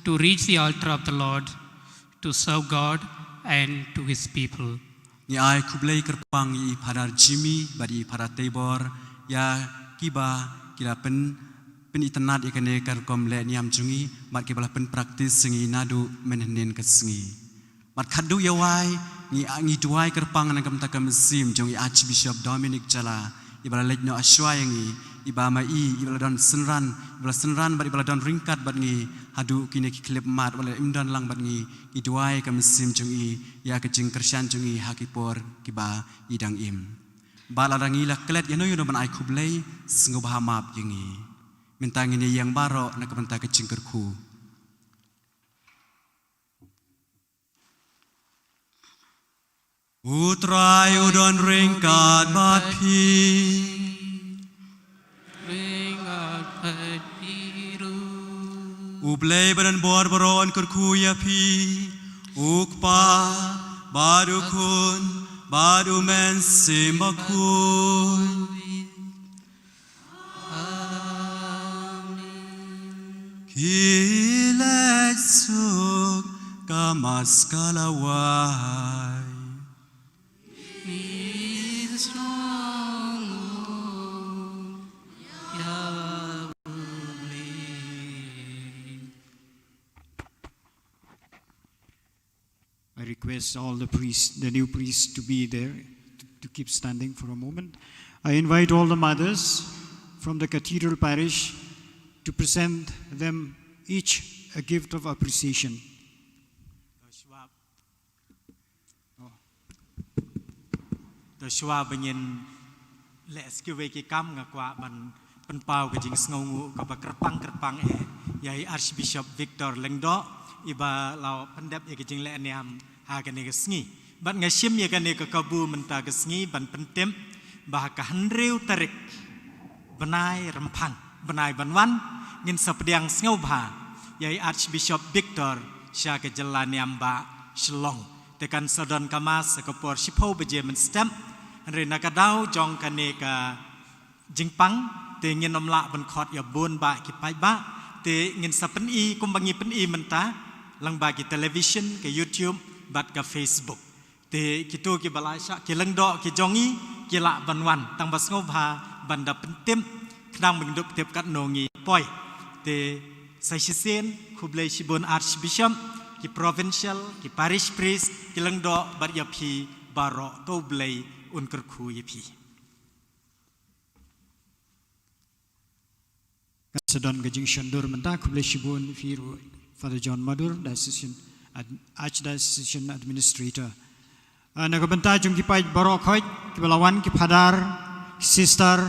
to reach the altar of the Lord, to serve God and to His people. Ngi ai khublei kyrpang ïa i Phadar Jimmy bad i Phadar Teibor ïa kiba ki la pyn pynitynnad ïa kane ka rukom leh niam jong ngi bad kiba la pynpractice ïa ngi naduh mynhynnin ka sngi. Bad khadduh ïa wai ngi, ngi duwai kyrpang na ka bynta ka mynsiem jong i Archbishop Dominic Jala, iba la leit noh shuwa ïa ngi, iba ma i, iba la don synran, iba la synran bad iba la don ryngkat bad ngi haduh kine ki khyllipmat, wat la im don lang bad ngi. Ngi duwai ka mynsiem jong i ïa ka jingkyrshan jong i ha ki por kiba i dang im. Bad lada ngi la klet ïano ïano ban ai khublei, sngewbha map ïa ngi. Mynta ngin ïeng baroh na ka bynta ka jingkyrkhu. U Trai u don ryngkat bad phi. Ryngkat bad phi ruh. U Blei ba don bor baroh un kyrkhu ïa phi, u Kpa, bad u Khun, bad u Mynsiem Bakhuid. Amen. Ki leit suk ka Maskala wai. Ki song ïa U Blei. I request all the priests, the new priests, to be there, to, to keep standing for a moment. I invite all the mothers from the cathedral parish to present them each a gift of appreciation. Shuwa ba ngin leh sa kiwei ki kam nga kwah ban pynpaw ka jingsngewnguh kaba kyrpang kyrpang eh ïa i Archbishop Victor Lyngdoh, iba la pyndep ïa ka jingleh niam ha kane ka sngi. Bad nga shim ïa kane ka kabu mynta ka sngi ban pyntip ba ha ka hynriew tarik bnai Rymphang, bnai ban wan, ngin sa pdiang sngewbha ïa i Archbishop Victor sha ka jylla niam ba Shillong. Te kan sa don ka mass ha ka por shiphew baje mynstep. Hynrei na ka daw jong kane ka jingpang, te ngin ym lah ban khot ïa bun bah ki paidbah, te ngin sa pyni kumba ngi pyni mynta lyngba ki television, ka YouTube bad ka Facebook. Te kito kiba la shah ki lyngdoh ki jong ngi ki lah ban wan, tang ba sngewbha ban da pyntip khnang ba ngin dup tip katno ngi poi. Te sa shisien khublei shibun Archbishop, ki provincial, ki parish priest, ki lyngdoh bad ïa phi baroh, to U Blei un kyrkhu ïa phi. Sa don ka jingshondur mynta, khublei shibun ïa phi ruh Father John Madur, Diocesan Ad-, Archdiocesan Administrator. Ah, na ka bynta jong ki paid baroh khoit, kiba la wan, ki phadar, ki sister,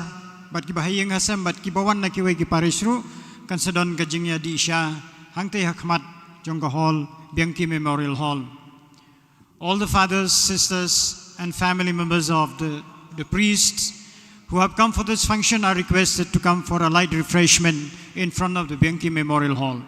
bad kiba ha ïing ha sem, bad kiba wan na kiwei ki parish ruh, kan sa don ka jingïadih sha hangtei ha khmat jong ka hall, Bianchi Memorial Hall. All the fathers, sisters, and family members of the, the priests who have come for this function are requested to come for a light refreshment in front of the Bianchi Memorial Hall.